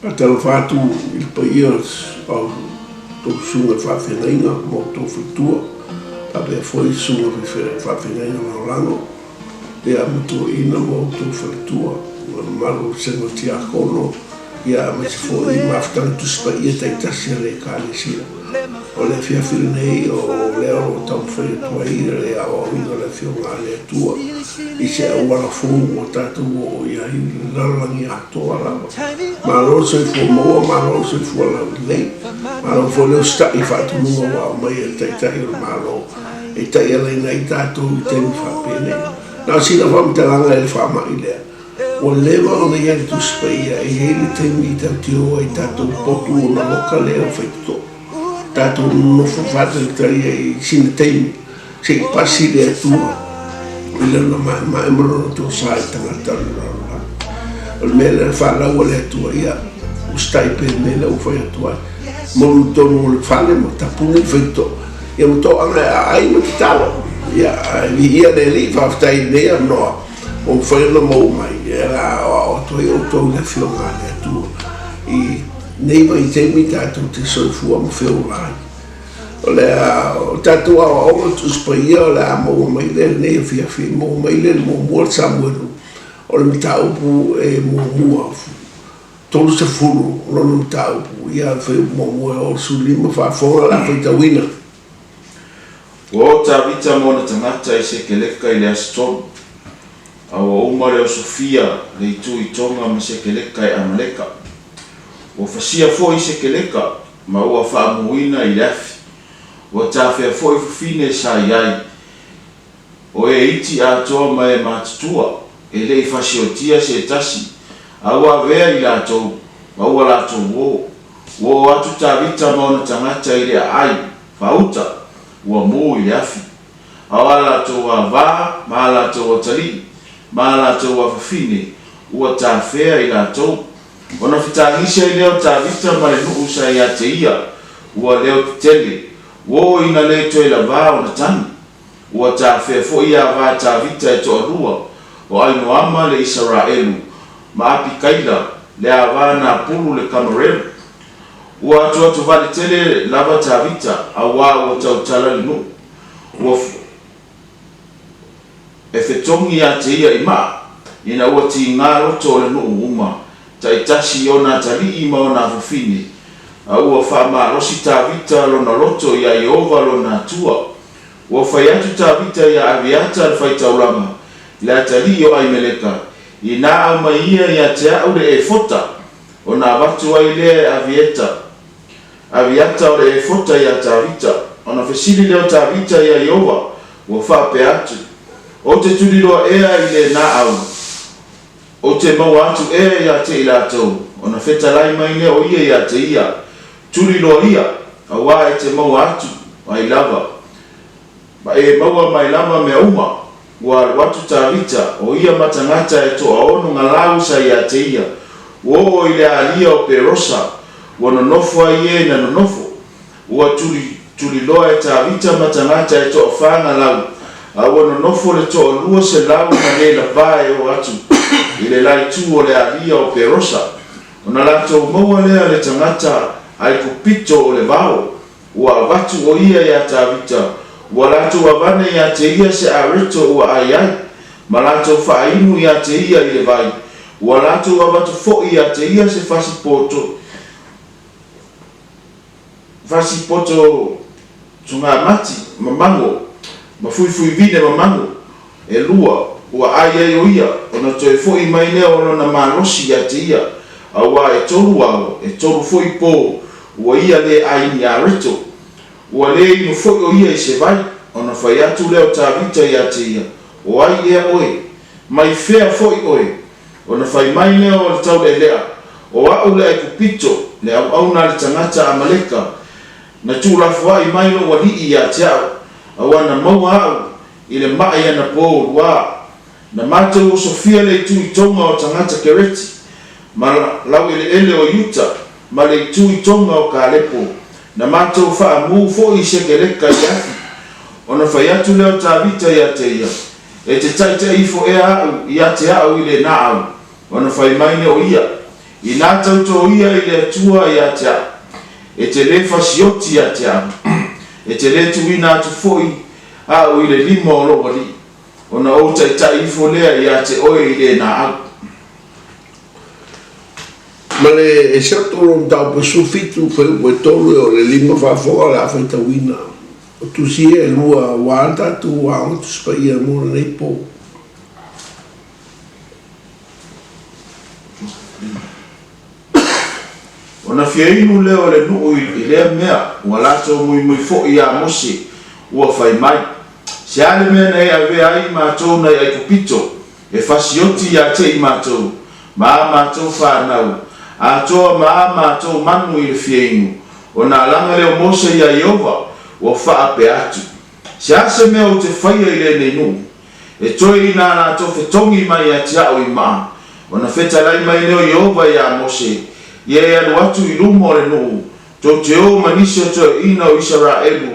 Faatalofa atu i le paia o a outou susuga i faafeagaiga ma outou faletua, faapea foi susuga i faafeagaiga lagolago, ia ma toeaiina ma outou faletua, ma le mamalu o le Vasega o Tiakono, ia aemaise foi mafutaga Tusi Paia taitasi a le Ekalesia. O le afiafi lenei o lea o lo o taumafai atu ai le aoaoina o le Afioga a le Atua i se auala fou ua tatou oo i ai i le lalolagi atoa lava. Malo le soifua maua, malo le soifua laulelei, malo foi le usitai i faatonuga ua aumai e le Taitai o le Malo e taialaina ai tatou i taimi faapenei. Na o sina faamatalaga i le faamai lea. Ua leva ona i ai le Tusi Paia, e i ai le taimi tatou te o ai i tatou potu ona loka lea o faitotoa. Tatou nonofo faatalitali ai i sina taimi se i pasi le Atua i Lona maemae ma Lona tosa i tagata o le lalolagi. O le mea lea na faalaua le Atua, ia usitai pea i le mea lea ua fai atu ai. Molu i totonu o le fale ma tapuni le faitotoa, ia ma toaga e aai ma tatalo. Ia, ae viia le Alii, faafetai i lenei avanoa. Ua mafai ona maua mai e la aoao atu ai outou i le Afioga a le Atua i nei vaitaimi tatou te soifua ma feola ai. O le a o tatou aoaoga Tusi Paia o le a maua mai lea i lenei afiafi, maua mai lea i le muamua le Samuelu o le mataupu e muamua 30 lona mataupu ia le fuaiupu muamua e 65 faafofoga la faitauina. Ua o Tavita ma ona tagata i Sekeleka i le Aso Tolu, a ua uma le osofia le itu i Toga ma Sekeleka e Amaleka. Ua fasia foi Sekeleka ma ua faamuina i le afi. Ua tafea foi fafine sa i ai, o e iti atoa ma e matutua, e le i fasiotia se tasi, a ua avea i latou, ma ua latou o. Ua o atu Tavita ma ona tagata i le aai, faauta, ua mu i le afi. A o a latou avā ma a latou atalii, ma a latou afafine, ua tafea i latou. Ona fetagisi ai lea o Tavita ma le nuu sa ia te ia, ua leo tetele, ua oo ina le toe lavā ona tagi. Ua tafea foi avā Tavita e toalua, o Ainoama le Isaraelu, ma Apikaila, le avā Napulu le Kamarelu. Ua atuatuvale tele lava Tavita, auā ua tautala le nuu. Ua e fetogi ia te ia i maa, ina ua tigā loto o le nuu uma, taitasi i ona atalii ma ona afafine, a ua faamalosi Tavita lona loto iā Ieova lona Atua. Ua fai atu Tavita iā Aviata le faitaulaga, le atalii o Aimeleka, Inā aumai ia ia te a'u le efota, ona avatu ai lea e Avieta, Aviata o le efota iā Tavita. Ona fesili lea o Tavita iā Ieova, ua faapea atu, Ou te tuliloa ea i lenā au, ou te maua atu ea ia te i latou? Ona fetalai mai lea o ia ia te ia, Tuliloa ia, auā e te maua atu ai lava, ma e maua mai lava mea uma. Ua alu atu Tavita, o ia ma tagata e toaono galau sa ia te ia, ua oo i le alia o Perosa, ua nonofo ai e na nonofo. Ua tuli, tuliloa e Tavita ma tagata e toafā galau, a ua nonofo le toalua selau na le lavā e oo atu i le la itu o le alia o Perosa. Ona latou maua lea le tagata Aikupito o le vao, ua avatu o ia iā Tavita, ua latou avane iā te ia se areto ua ai ai, ma latou faainu iā te ia i le vai, ua latou avatu foʻi iā te ia se fasi poto, fasi poto tugamati ma mago, ma fuifui vine ma mago, e lua, ua ai ai o ia, ona toe foʻi mai lea o lona malosi ia te ia, auā e tolu ao, e tolu foi pō, ua ia lē ai ni areto. Ua lē inu foi o ia i se vai, ona fai atu lea o Tavita ia te ia, O ai ea oe? Mai fea foi oe? Ona fai mai lea o le taulealea, O a'u le Aikupito, le auauna a le tagata Amaleka, na tuulafoaʻi mai lou alii ia te a'u, auā na maua a'u i le maʻi anapō luā. Na matou osofia le itu i Toga o tagata Kereti, ma laueleele o Iuta, ma le itu i Toga o Kalepo. Na matou faamū foi i Sekeleka i afi. Ona fai atu lea o Tavita ia te ia, E te taitaʻi ifo ea aʻu ia te aʻu i lenā au? Ona fai mai lea o ia, Inā tautō ia i le Atua ia te au, e te lē fasioti ia te au, e te lē tuuina atu foi a'u i le lima o lou alii, ona ou taitai ifo lea ia te oe i lena au. Ma le Esoto lo mataupu e 17 fuaiupu e 3 e oo i le 5 faafofoga o le a faitauina. O tusi ia e lua aua le tatou Aoga Tusi Paia mo lenei po. Ona fia inu lea o le nuu i lea mea, ua latou muimui foi iā Mose, ua fai mai, Se a le mea na e avea ai matou nai Aikupito, e fasioti ia te i matou, ma a matou fanau, atoa ma a matou manu i le fia inu? Ona alaga lea o Mose iā Ieova, ua faapea atu, Se a se mea ou te faia i lenei nuu? E toe ina a latou fetogi mai ia te a'u i maa, ona fetalai mai lea o Ieova iā Mose, Ia e alu atu i luma o le nuu, tou te ō ma nisi o toeaiina o Isaraelu,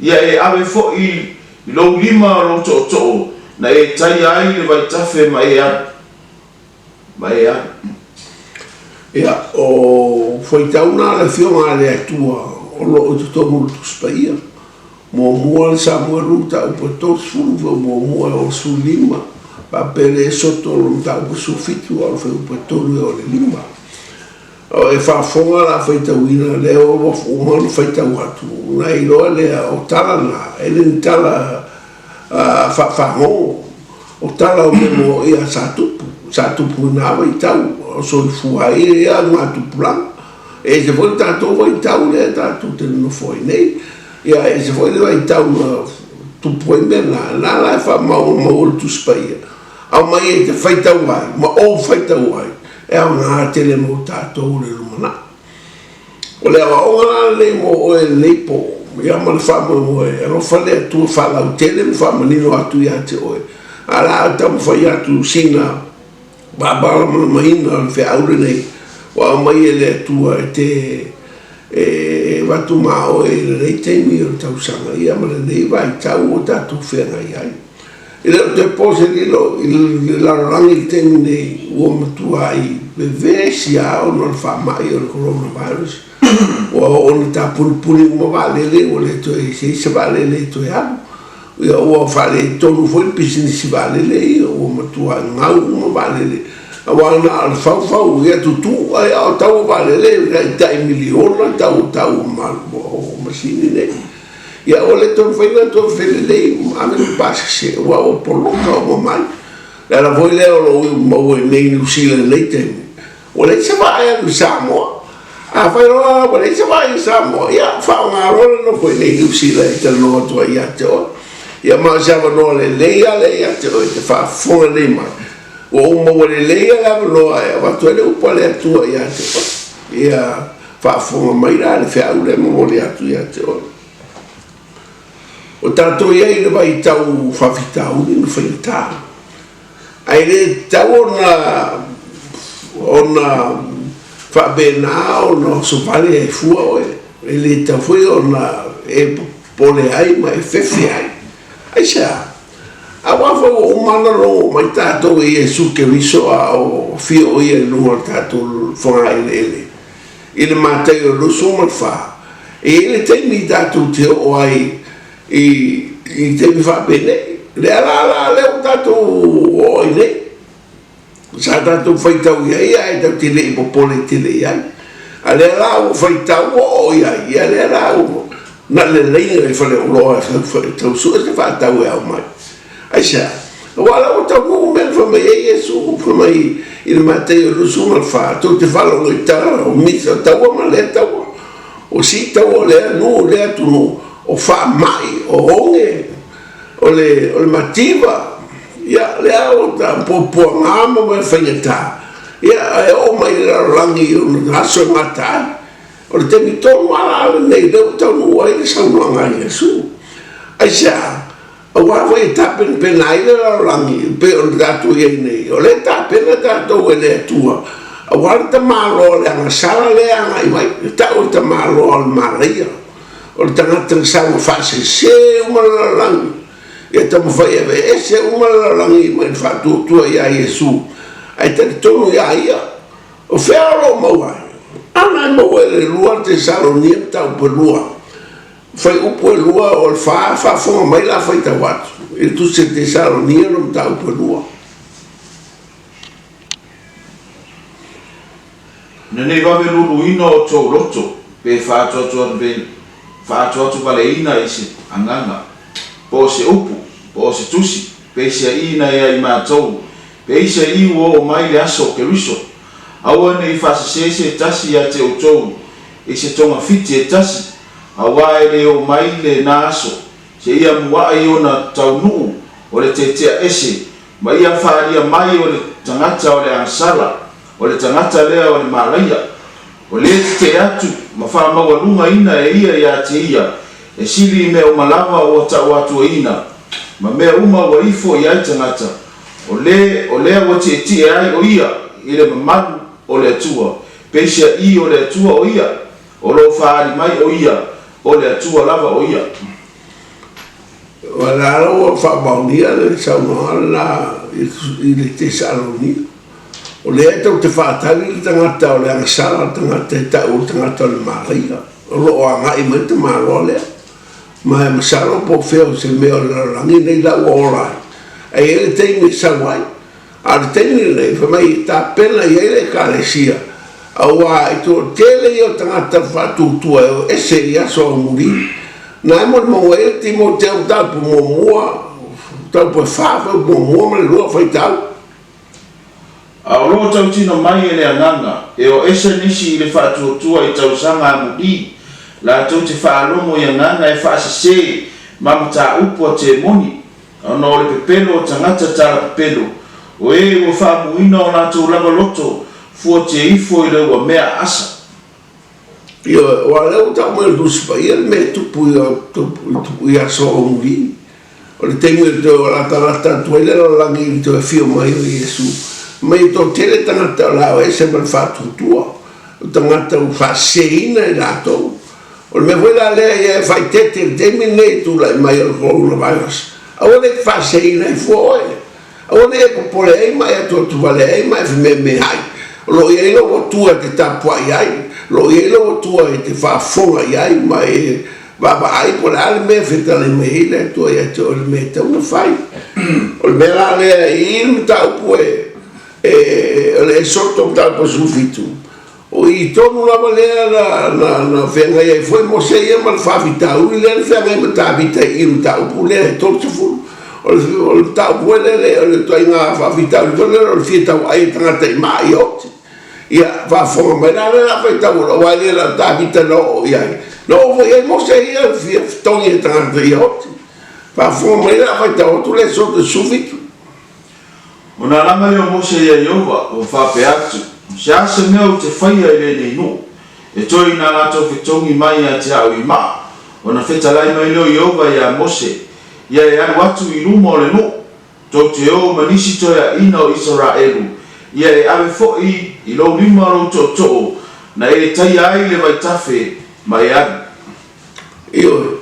ia e ave foi i lou lima o lou tootoo, na e taia ai le vaitafe ma e alu. Ma e alu. Ia, o faitauga a le Afioga a le Atua o lo o i totonu o le Tusi Paia. Muamua le Samuelu mataupu e 30, feu muamua e 65, faapea le Esoto o le mataupu e 17 a o le fuaiupu e 3 e oo i le 5. O e faafofoga la faitauina lea ua uma ona faitau atu, ona e iloa lea o tala na, e le ni tala faafagogo, o tala o mea moia sa tupu, sa tupu i na vaitau o soifua ai ia magatupulaga. E ese foi le tatou vaitau lea tatou te nonofo ai nei, ia e ese foi le vaitau na tupu ai mea na, na la e faamaumau e le Tusi Paia, aumai e te faitau ai ma ou faitau ai, e aoga tele mo tatou i le lumanai. O le aoaoga la lenei mo oe i lenei po, ia ma le faamoemoe, alofa le Atua faalautele ma faamanino atu ia te oe, a o le a taumafai atu sina faamalamalamaina o le feau lenei ua aumai e le Atua e te e avatu ma oe i lenei taimi o le tausaga ia ma lenei vaitau ua tatou feagai ai. E le o toe po se lilo i le lalolagi i le taimi nei ua matuai vevesi lava ona o le faamai o le coronavirus. Ua oo ina tapunipuni uma vaalele ua le toe i ai se vaalele e toe alu. Ia ua faaletonu foi le pisinisi vaalele ia, ua matua gau uma vaalele, aua na o le faufau ia tutu ai a o tau o vaalele e tai miliona tau tau o masini nei. Ia ua le toe mafai ona toe felelei ma ave ni pasese aua ua poloka uma mai. O le ala foi lea o lou maua i inei i Niu Sila i lenei taimi, Ua leai se vaa e alu i Samoa. Afai loa la ua leai se vaa i Samoa, ia faaaoga loa le nofo i inei i Niu Sila e talanoa atu ai ia te oe. Ia ma o se avanoa lelei lava lea ia te oe e te faafofoga nei mai. Ua ou maua lelei lava le avanoa e avatu ai le upu a le Atua ia te oe. Ia faafofoga mai la le feau lea e momoli atu ia te oe. O tatou i ai i le vaitau faafitauli ma faigata. Ae le tatau ona ona faapena ona osovale ai fua oe, e le tatau foi ona e popole ai ma e fefe ai. Aisea? Aua foi ua uma ona logo mai tatou e Iesu Keriso a o afio o Ia i luga o le tatou fogaeleele i le Mataio 24. E i ai le taimi tatou te oo ai i taimi faapenei. Lea la la lea ua tatou oo ai nei. Sa tatou faitau i ai ae tatou te le i popole tele i ai. A lea la ua faitau ua oo i ai, ia lea la ua na le laina i faleoloa e tau sue se faatau e ao mai. Aisea? Aua la ua taunuu mea na fai mai ai Iesu, fai mai i le Mataio 24, tou te faalogo i tala o misa o taua ma lea taua. O si taua o lea nuu lea atunuu, o faamai, o oge, o le, o le mativa, ia, lea ua ta puapuaga ma mea faigata, ia, e oo mai i le lalolagi i ona aso e gata ai. O le taimi tonu lava la lenei lea ua taunuu ai le saunoaga a Iesu. Aisea? Aua foi e tapenapena ai le lalolagi e pei ona tatou i ai nei, o lea e tapena tatou e le Atua, aua le tamaloa o le agasala lea e agai mai, e tau o le tamaloa o le malaia, o le tagata na sau e faasese uma le lalolagi, ia taumafai e aveese uma le lalolagi mai le faatuatua ia Iesu, ae talitonu ia ia. O fea o lo o maua ai? Ana e maua i le 2 Tesalonia mataupu e 2, fuaiupu e 2 o le 4, faafofoga mai la faitau atu i le Tusi a Tesalonia le mataupu e 2. Ina nei vave luluina o outou loto, pe faaatoatovaleina i se agaga, po o se upu, po o se tusi, peiseaiina ia i matou, peiseai ua oo mai le aso o Keriso. Aua ne i faasese se tasi ia te outou i se togafiti e tasi, auā e le oo mai lena aso, seia muaʻi ona taunuu o le tetea ese, ma ia faaalia mai o le tagata o le agasala, o le tagata lea o le malaia, o le tetee atu ma faamaualugaina e ia ia te ia, e sili i mea uma lava ua tauatuaina, ma mea uma ua ifo i ai tagata, o le o lea ua tietie ai o ia i le mamalu o le Atua, peiseai o le Atua o ia, o lo o faaali mai o ia, o le Atua lava o ia. Ua la ua faamaonia le saunoaga lena i le Tesalonia. O lea e tou te faatali le tagata o le agasala, le tagata e tau o le tagata o le malaia, o lo o agai mai le tamaloa lea. Ma e masalo po o fea o se mea o le lalolagi nei la ua ola ai, ae i ai le taimi e sau ai. A o le taimi lenei, fai mai e tapena i ai le Ekalesia, auā i toatele ia o tagata faatuatua e o ese i aso aumuli. Na e molimau ai le Timoteo mataupu muamua, mataupu e fa foi muamua ma le lua faitau. A o lo o tautino mai e le Agaga, e o ese nisi i le faatuatua i tausaga amuli, latou te faalogo i agaga e faasese ma mataupu a temoni, ona o le pepelo o tagata talapepelo, o e ua faamuina o latou lava loto fua te ifo i le ua mea aasa. Ioe, aua o lea ua tau mai o le Tusi Paia le mea e tupu i aso aumuli. O le taimi o le toe latalata atu ai le lalolagi i le toe afio mai o Iesu, mai e toatele tagata o le a o ese ma le faatuatua, o tagata ua faaseseina i latou. O le mea foi la lea ia e faaeteete i le taimi lenei e tulai mai o le coronavirus, aua ne i faaseseina ai fua oe. Aua ne i e popole ai ma e atuatuvale ai ma e femeameaai. O lo o i ai lou Atua e te tapuai ai, o lo o i ai lou Atua e te faafofoga i ai ma e vaavaai po o le a le mea e fetalai mai ai le Atua ia te oe i le mea e tatau ona fai. O le mea la lea e i i le mataupu e, e, o le Esoto mataupu 17, O i tonu lava lea na feagai ai foi Mose ia ma le faafitauli lea na feagai ma Tavita i le mataupu lea e 30. O le mataupu foi lele, o le ituaiga faafitauli foi lele o le fia tauai e tagata i maa ia oti. Ia, faafofoga mai la lea la faitau o lou ai lea la Tavita na oo i ai. Na oo foi i ai Mose ia le fia fetogi e tagata ia oti. Faafofoga mai la faitau atu le Esoto 17. Ona alaga lea o Mose ia Ieova, ua faapea atu, Se a se mea ou te faia i lenei nuu, e toe ina latou fetogi mai ia te au i maa? Ona fetalai mai lea o Ieova iā Mose, Ia e alu atu i luma o le nuu, tou te o ma nisi toeaiina o Isaraelu, ia e ave foi i lou lima lou tootoo, na e taia ai le vaitafe, ma e alu. Ioe,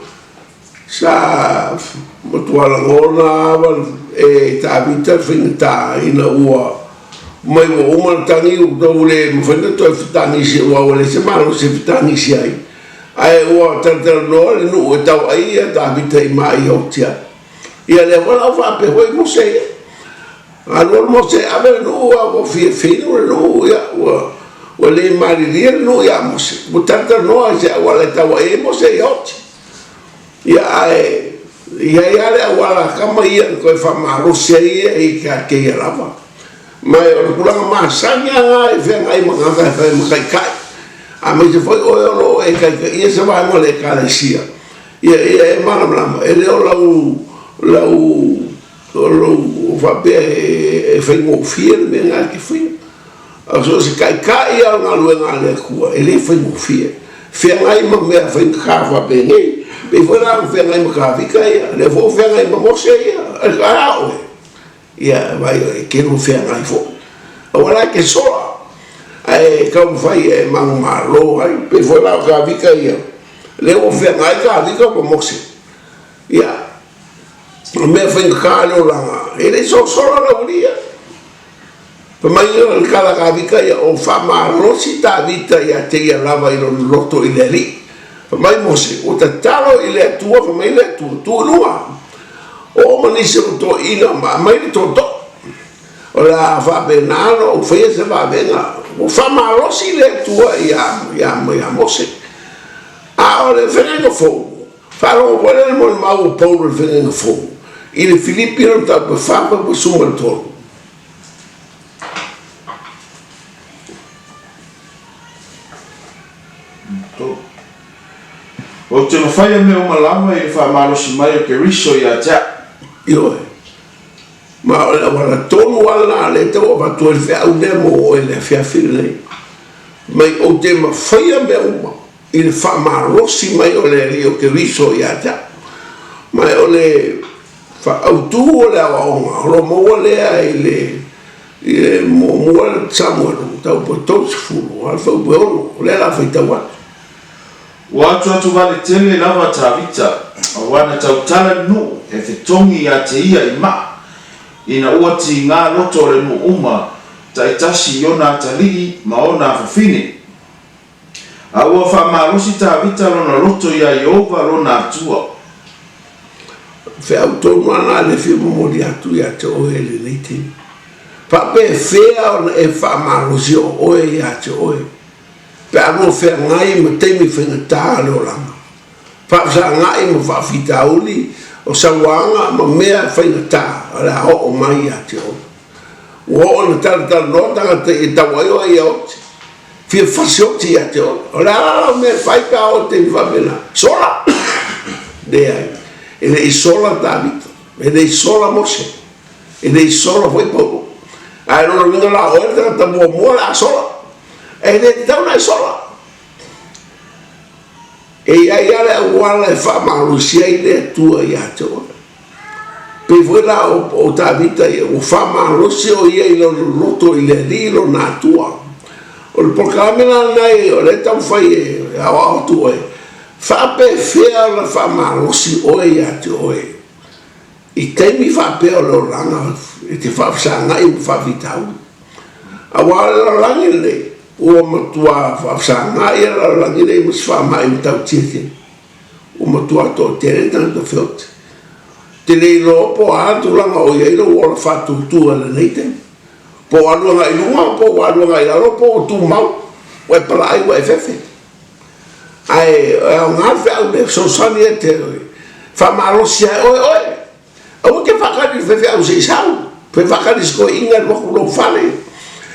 Sa matua lagona lava e Tavita le faigata ina ua mai ua uma le tagi ua le mafai ona toe fetagisi aua ua leai se malosi e fetagisi ai. Ae ua talatalanoa le nuu e tau ai ia Tavita i ma'i oti ai. Ia lea foi la ua faapea foi Mose ia. Alualu Mose e ave le nuu a ua fia finu le nuu ia ua le malilie le nuu ia Mose. Ua talatalanoa i se auala e tau ai ai Mose ia oti. Ia ae i ai lava le auala a tama ia e toe faamalosi ai ia i te ia lava. Ma o le tulaga masani lava lena e feagai ma tagata e fai ma taitai, aemaise foi oe o lo o e taitaia se vaega o le Ekalesia, ia ia e malamalama, e le o lau lau o lou faapea e faigofie le mea lena e te faia. A so o se taitai lava o le galuega a le Atua, e le faigofie. Feagai ma mea faigata faapenei. Pei foi la ona feagai ma Tavita ia, lea foi ua feagai ma Mose ia, ae a oe? Ia, vaai oe, e te lua feagai foi. Aua la e te sola, ae taumafai e manumalo ai. Pei foi la o Tavita ia, lea ua feagai Tavita ma Mose. Ia, o mea faigata le olaga, e le i solasola le aualii ia. Fai mai o le tala a Tavita ia, O faamalosi Tavita ia te ia lava i lona loto i le Alii. Fai mai Mose, Ua tatalo i le Atua, fai mai le Atua, Tuu i luga, oo ma nisi o toeaiina ma aumai le tootoo. O le a faapena ona ou faia se vavega. Ua faamalosi le Atua ia Mose. A o le feagaiga fou, faalogo foi lea i le molimau o Paulo i le feagaiga fou, i le Filipi lona mataupu e 4 fuaiupu 13. Ou te mafaia mea uma lava i le faamalosi mai o Keriso ia te au. Ioe. Ma o le auala tonu lava lena o lea e tau avatu ai le feau lea mo oe i le afiafi lenei. Mai ou te mafaia mea uma i le faamalosi mai o le Alii o Keriso ia te au. Ma o le autu o le aoaoga o lo o maua lea i le i le muamua Samuelu mataupu e 30 a le fuaiupu e 6, o lea o le a faitau atu. Ua atuatuvale tele lava Tavita, aua na tautala le nuu e fetogi ia te ia i maa, ina ua tiga loto o le nuu uma, taitasi i ona atalii ma ona afafine. A ua faamalosi Tavita lona loto iā Ieova lona Atua. Feau tonu ana le fia momoli atu ia te oe i lenei taimi. Faapefea ona e faamalosi o oe ia te oe pe a lua feagai ma taimi faigata o le olaga, faafesagai ma faafitauli o sauaga ma mea faigata o le a oo mai ia te oe. Ua oo ina talatalanoa tagata e tau ai oe ia oti. Fia fasioti ia te oe. O le a la lau mea e fai pe a oo i taimi faapena? Sola! Leai, e le i sola Tavita, e le i sola Mose, e le i sola foi Paulo. Ae lona uiga la o oe le tagata muamua o le a sola. E le tatau ona e sola. E i ai lava le auala e faamalosi ai le Atua ia te oe. Pei foi la o Tavita ia, ua faamalosi o ia i lona loto i le Alii lona Atua. O le polokalame la lenai o lea e taumafai e aoao atu oe, faapefea ona faamalosi oe ia te oe i taimi faapea o le olaga e te faafesagai ma faafitauli. Aua o le lalolagi lenei, ua matua faafesagai le lalolagi lenei ma se faamai matautia tele. Ua matua toatele tagata feoti. Te le iloa po o a le tulaga o i ai lou ola faatuatua i lenei taimi. Po o alu agai i luga, po ua alu agai i lalo, po ua tumau, ua e palaai ua e fefe. Ae aoga le feau lea, fesoasoani e te faamalosi ai oe oe. Aua te faatali i le faifeau se i sau, pe faatali i se toeaina e alu atu i lou fale.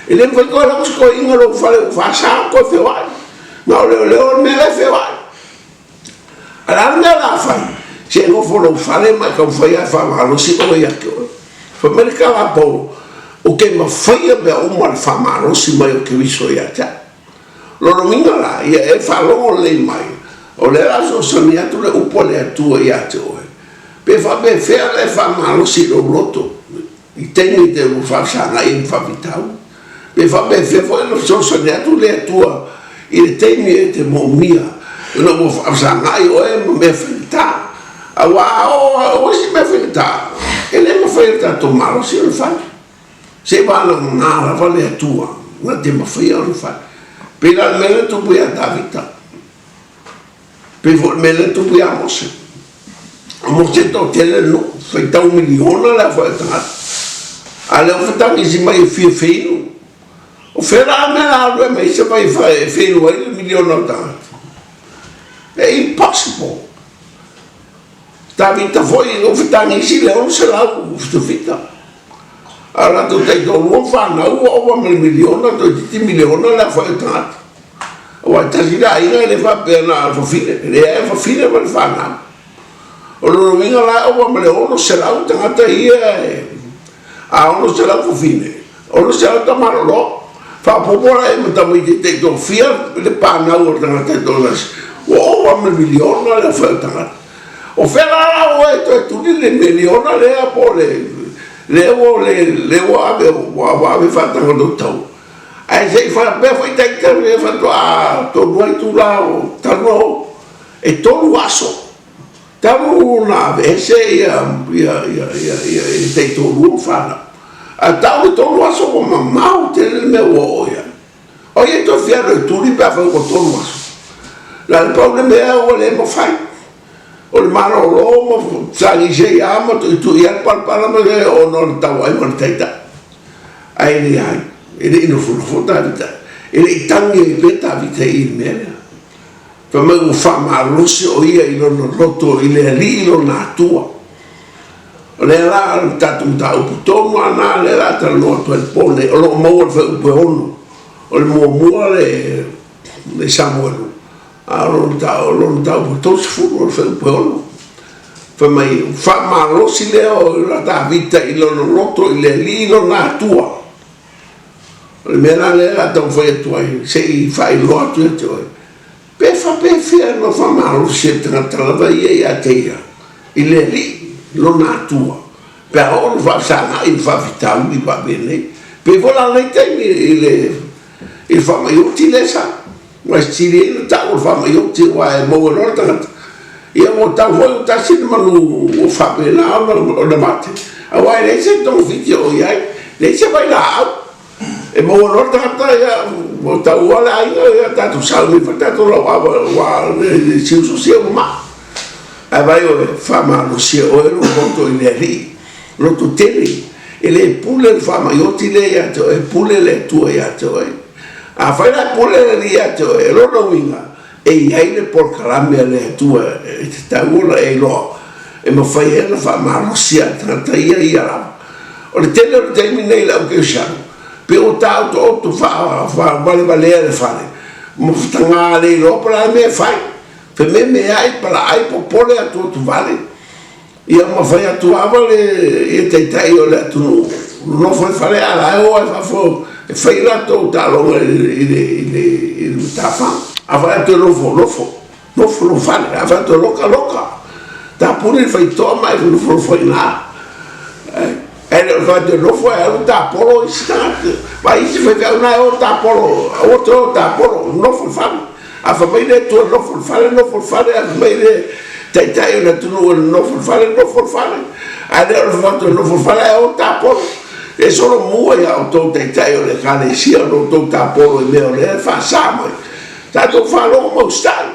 E le mafai toe alu atu se toeaina i lou fale ua faasa ona toe feoai. Na o leoleo le mea la e feoai. A o le a le mea o le a fai? Se e nofo i lou fale ma e taumafai lava e faamalosi oe ia te oe. Fai mai le tala a Paulo, Ou te mafaia mea uma i le faamalosi mai o Keriso ia te au. Lona uiga la, ia e faalogo lelei mai, o lea o le a fesoasoani atu le upu a le Atua ia te oe, pe faapefea ona e faamalosi i lou loto i taimi e te ua faafesagai ai ma faafitauli, pe faapefea foi ona fesoasoani atu le Atua i le taimi e te moomia ina ua faafesagai oe ma mea faigata. Aua a oo isi mea faigata, e le mafai e le tatou malosi ona fai. Seiavagana lava le Atua na te mafaia ona fai. Pei la o le mea lea na tupu ia Tavita, pei foi o le mea lea na tupu ia Mose. O Mose e toatele le nuu, faitau miliona le aofai o tagata. A o lea ua fetagisi mai e fia feinu. O fea la le mea la alu ai ma ai se vai e feinu ai le miliona o tagata? E impossible. Tavita foi ua fetagisi le 677. A o latou taitoalua ma fanau ua ova ma le miliona, toeitiiti miliona le aofai o tagata. Aua e tasi le aiga e le faapea na o le fafine, e leai e fafine ma le fanau. O lona uiga la e ova ma le 600 tagata ia e, a 600 fafine, 600 tamaloloa. Faaopoopo la i ai ma tamaiti taitoafia le panau o le tagata e toatasi, ua ova ma le miliona le aofai o tagata. O fea la la oe e toe tuli le miliona lea po o le lea ua le lea ua ave ua ave faatagalo tau ae se i faapea foi taita lea faatoa tolu ai itula o talu ona oo e tolu aso talu ona aveese ia ia ia ia ia taitoalua ma fanau. Ae tau le tolu aso ua mamao tele le mea ua oo i ai. O ai e toe fia alu e tuli pe afai ua tolu aso? Na o le pau le mea ua le mafai, o le malolo ma fesagisei lava ma tuitui lava le palapala ma le ona o le tauai ma le taitai. Ae leai, e le i nofonofo Tavita, e le i tagi ai pea Tavita i le mea lea. Fai mai ua faamalosi o ia i lona loto i le Alii lona Atua. O lea la o le tatou mataupu tonu lava lena lea o le a talanoa atu ai i le po lenei, o lo o maua i le fuaiupu e 6. O le muamua le Samuelu, a o lona mataupu e 30 o le fuaiupu e 6. Fai mai, ua faamalosi lea o Tavita i lona loto i le Alii lona Atua. O le mea la lea o le a taumafai atu ai, se i faailoa atu ia te oe, pe faapefea ona faamalosi e le tagata lava ia ia te ia i le Alii lona Atua, pe a oo ina faafesagai ma faafitauli faapenei. E pei foi la o lenei taimi i le faamai oti lea sa Ua sili ai ona tau o le faamai oti aua e maua loa le tagata, ia ua tau foi ua tasi le manu ua faapena ona mate, aua e leai se togafiti o i ai, leai se vailaau. E maua loa le tagata, ia ua tau lava le aiga, ia tatou sauni foi tatou lauava aua le siusosia ua maa. Ae vaai oe, faamalosi e oe lou loto i le Alii, loto tele, e le pule le faamai oti lea ia te oe, e pule le Atua ia te oe. Afai la e pule le Alii ia te oe, o lona uiga, e i ai le polokalame a le Atua e tatau ona e iloa, e mafai ai ona faamalosia le tagata ia ia lava. O le tele o le taimi nei i le au kerisiano, pei ua taotooto faavalevalea le fale, ma fataga le iloa po o le a le mea e fai, fememeai, palaai, popole atuatuvale. Ia ma fai atu lava le ia taitai o le atunuu nonofo i fale a la e o ai fafo e fai latou taaloga i le i le i le matafa. A fai atu e nofo, nofo, nofo lou fale, a fai atu e loka, loka. Tapuni le faitotoa ma e nofonofo ai i ina. Ae le o le fai atu e nofo ae alu tapolo isi tagata. Vaai isi faifeau na e o tapolo, aua toe o tapolo, nofo i le fale. A fai mai le Atua e nofo i le fale, nofo i le fale, a fai mai le Taitai o le atunuu e nofo i le fale, nofo i le fale. Ae le o le fai atu e nofo i le fale ae o tapolo. E solomua ia outou Taitai o le Ekalesia ona outou tapolo i mea o lea e faasa mai. Tatou faalogo ma usitai.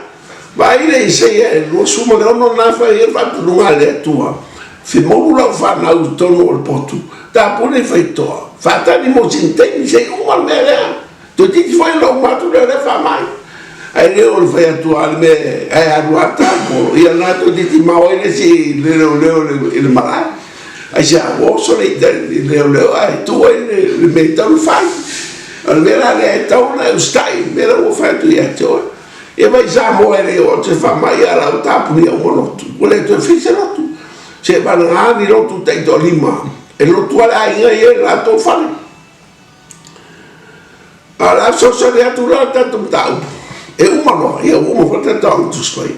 Vaai le Isaia e 26 lena e fai ai le faatunuga a le Atua, Femolu lau fanau i totonu o le potu, tapuni faitotoa, faatali mo sina taimi se i uma le mea lea. Toeitiiti foi ona uma atu lea o lea faamai. Ae le o le fai atu lava le mea ae alu lava tapolo, ia lena toeitiiti mao ai le isi le leoleo i le malae. Aisea? Ua oso le ita i le leoleo ae tuu ai le mea e tatau ona fai. O le mea la lea e tatau ona e usitai i le mea lea ua fai atu ia te oe. Ia mai Samoa e le oo atu se faamai a o la ua tapunia uma lotu. Ua le toe fai se lotu. Seiavagana ni lotu taitoalima e lotu lava le aiga ia i le latou fale. A o le a fesoasoani atu la le tatou mataupu, e uma loa, ia ua uma foi le tatou Aga Tusi Paia.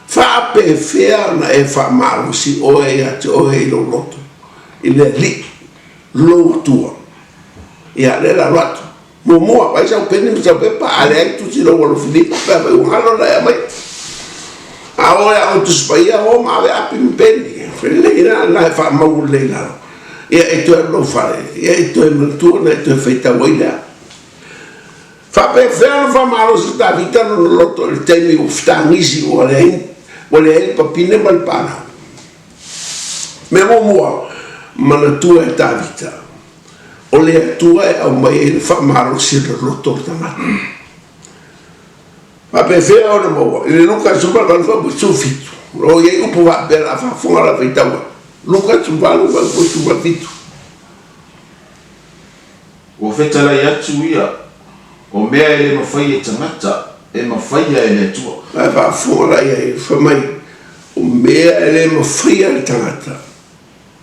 Faapefea ona e faamalosi oe ia te oe i lou loto, i le Alii, lou Atua? Ia, lea o le a alu atu. Muamua, vaai sau peni ma sau pepa, a leai, tusi lou alofilima pe afai ua galo ona e aumaia. A oo e Aga Tusi Paia, o ma ave api ma peni. Lelei la, na e faamau lelei i lalo. Ia e toe alu lou fale, ia e toe manatua ona e toe faitau ai lea. Faapefea ona faamalosi Tavita lona loto i le taimi ua fetagisi ua leai, ua leai le papine ma le panau? Mea muamua, manatua e Tavita, o le Atua e aumai ai le faamalosi o le loto o le tagata. Faapefea ona maua? I le Luka 18 17, o lo o i ai upu faapea o le a faafofoga la faitau atu. Luka 18 17. Ua fetalai atu ia, o mea e le mafai e tagata, e mafaia e le Atua. La e faafofoga la i ai, fai mai, o mea e le mafaia e le tagata,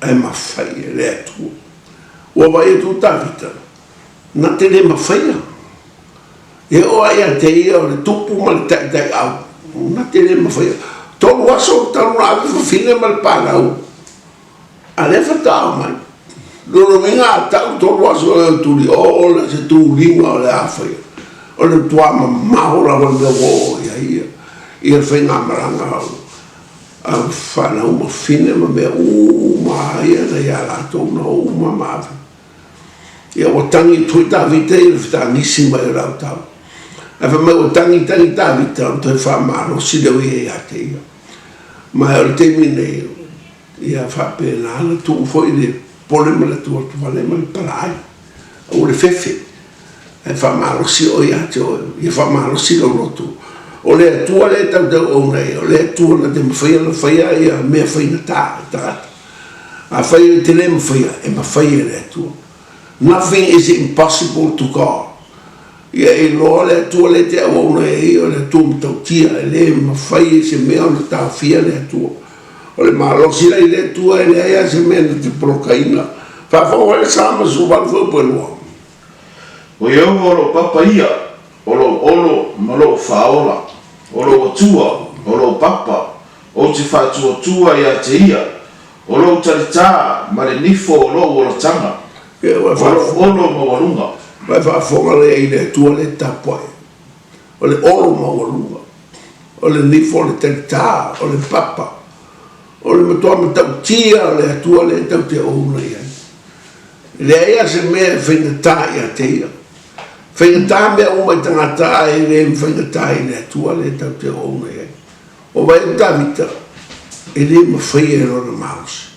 ae mafai e le Atua. Ua vaai atu Tavita, na te le mafaia. E oo lava ia te ia o le tupu ma le taitaiau, na te le mafaia. Tolu aso talu ona ave fafine ma le palau, a lea faatoa omai. Lona uiga a tau tolu aso e tuli, o le se tuliga o le a faia. O le matua mamao lava le mea ua oo i ai ia, ia le faigamalaga a fanau ma fafine ma mea uma lava ia na ia latou na o uma ma ave. Ia ua tagi atu foi Tavita i le fetagisi mai o le autaua. Ae fai mai ua tagi tagi Tavita ona toe faamalosi lea o ia ia te ia. Ma o le taimi nei, ia faapena ona tuu foi le pole ma le atuatuvale ma le palaai. Aua le fefe, ae faamalosi oe ia te oe, ia faamalosi lou loto. O le Atua lea e tautauauna ai, o le Atua na te mafaia ona faia ia mea faigata e tagata. Afai e te le mafaia, e mafai e le Atua. Nothing is impossible to God. Ia e iloa le Atua lea e te auauna ai, o le Atua matautia, e le mafai e se mea ona taofia le Atua. O le malosi la i le Atua, e leai lava se mea na te polokaina. Faafofoga le Sama 18 fuaiupu e 2. O Ieova o lou papa ia, o lou olo ma lou faaola, o lou Atua, o lou papa, Ou te faatuatua ia te ia, o lou talitā ma le nifo o lou olataga, o lou olo maualuga. Ua e faafofoga lea i le Atua lea e tapuai, o le olo maualuga, o le nifo o le talitā, o le papa, o le matua matautia o le Atua lea tatou te ouna i ai. E leai lava se mea e faigata ia te ia. Faigata mea uma i tagata ae le faigata i le Atua lea tatou te ouna i ai. O vai o Tavita, e le mafaia e lona malosi.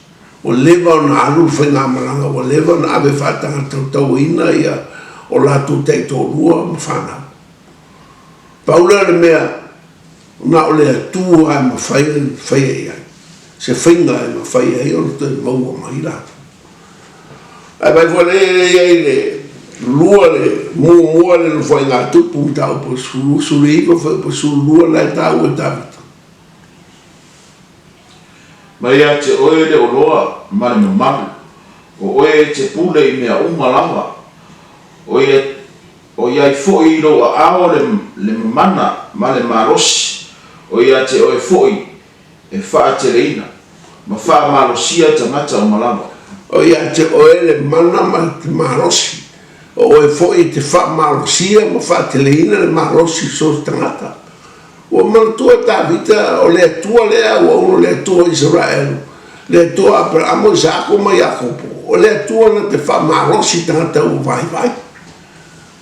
Ua leva ona alu le faigamalaga, ua leva ona ave faatagatautauaina ia o latou taitoalua ma fanau. Pau lea o le mea, na o le Atua lava e mafai ona faia i ai se faiga e mafai ai ona toe maua mai latou. Ae vaai foi lea e i ai le lua le muamua le Nofoaiga Tupu mataupu 19 fuaiupu 12 la e taua e Tavita. Mai ia te oe le oloa ma le mamalu, o oe e te pule i mea uma lava, o ia, o i ai foi i lou aao le, le mamana ma le malosi, o ia te oe foi e faateleina ma faamalosia tagata uma lava. O ia te oe le mana ma le malosi, o oe foi e te faamalosia ma faateleina le malosi so o se tagata. Ua manatua e Tavita, o le Atua lea ua ono le Atua o Isaraelu, le Atua o Aperaamo, Isaako ma Iakopo, o le Atua na te faamalosi tagata ua vaivai.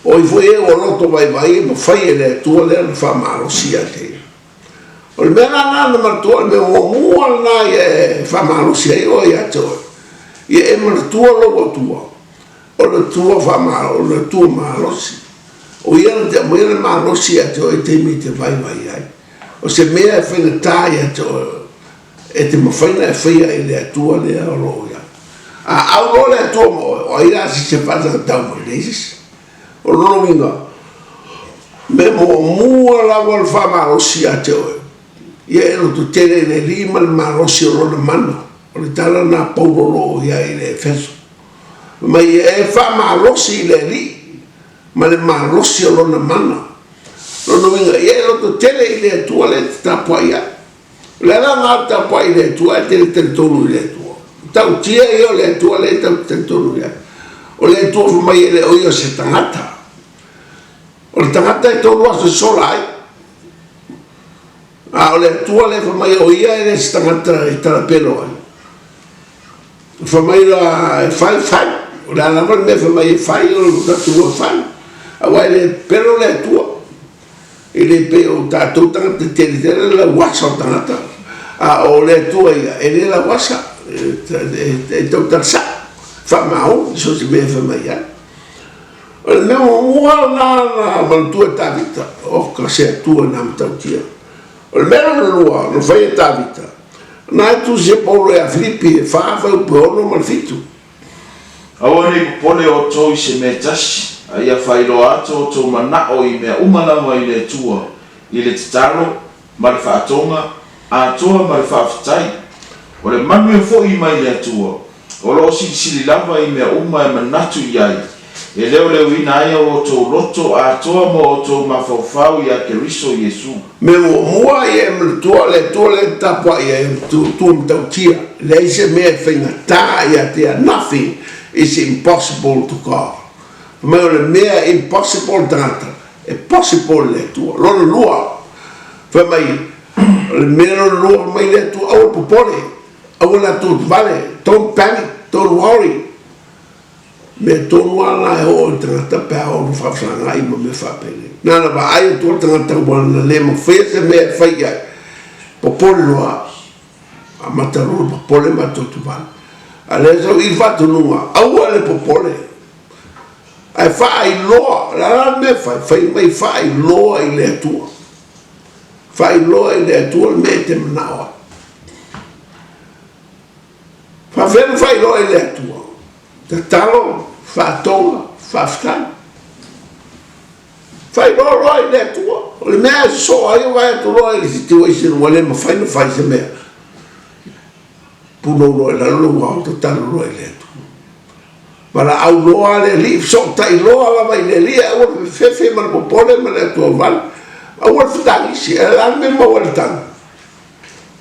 O ai foi e ua loto vaivai e mafai e le Atua lea ona faamalosi ia te ia. O le mea la lena na manatua, o le mea muamua lena ia e faamalosi ai oe ia te oe, ia e manatua lou Atua, o le Atua faamalo, o le Atua malosi. O ia na te aumaia le malosi ia te oe i taimi e te vaivai ai. O se mea e faigata ia te oe, e te mafai ona e faia i le Atua lea o lo o i ai. A au loa le Atua ma oe, o ai la se isi e faatagatau mai? Leai se isi. O lona uiga, mea muamua lava o le faamalosi ia te oe, ia e lototele i le Alii ma le malosi o Lona mana. O le tala lena a Paulo o lo o i ai i le Efeso. Fai mai, Ia e faamalosi i le Alii ma le malosi o Lona mana. O lona uiga, ia e lototele i le Atua lea e te tapuai ai. O le ala lena o le tapuai i le Atua ae te le talitonu i le Atua. O tautia ia o le Atua lea e tatou te talitonu i ai. O le Atua fai mai e le o ia o se tagata. O le tagata e tolu aso e sola ai. A o le Atua lea fai mai o ia e le se tagata e talapelo ai. Fai mai la e fai, fai. O le a lava le mea fai mai e fai, o le tatou e fai. Aua e le pelo le Atua. E le pei o tatou tagata tele tele le lauasa o tagata, a o le Atua ia, e le lauasa, e tautala sao, faamaoni so o se mea e fai mai ai. O le mea muamua lena na manatua e Tavita, oka se Atua na matautia. O le mea lona lua na fai e Tavita, na e tusi e Paulo ia Filipi e 4 fuaiupu e 6 ma le 7. Aua nei popole outou i se mea e tasi, a ia faailoa atu outou manao i mea uma lava i le Atua, i le tatalo, ma le faatoga, atoa ma le faafetai. O le manuia foi mai le Atua, o lo o silisili lava i mea uma e manatu i ai, e leoleoina ai o outou loto atoa ma outou mafaufau ia Keriso Iesu. Mea muamua ia e manatua o le Atua lea e tapuai ai o le Atua matautia, e leai se mea e faigata ia te ia, nothing is impossible to God. Fai mai o le mea e impossible i le tagata, e possible i le Atua. Lona lua, fai mai, o le mea lona lua fai mai le Atua, aua le popole, aua le atuatuvale, don't panic, don't worry. Mea tonu lava lena e oo i le tagata pe a oo ina faafesagai ma mea faapenei. Na ona vaai atu lava le tagata ua na le mafaia se mea e fai i ai, popole loa, amata loa ona popole ma atuatuvale. A o lea sau i i le faatonuga, aua le popole, ae faailoa, o le a la le mea e fai? Fai mai faailoa i le Atua. Faailoa i le Atua le mea e te manao ai. Faafefea ona faailoa i le Atua? Tatalo, faatoga, faafetai. Faailoa loa i le Atua. O le mea e sosoo ai o vaai atu loa i le situation ua le mafai ona fai se mea, punou loa i lalo lou ao, tatalo loa i le Atua. Valaau loa le Alii, fesootai loa lava i le Alii, ae aua le fefefe ma le popole ma le atuauvale, aua le fetagisi, ae o le a le mea e maua ai le tagi?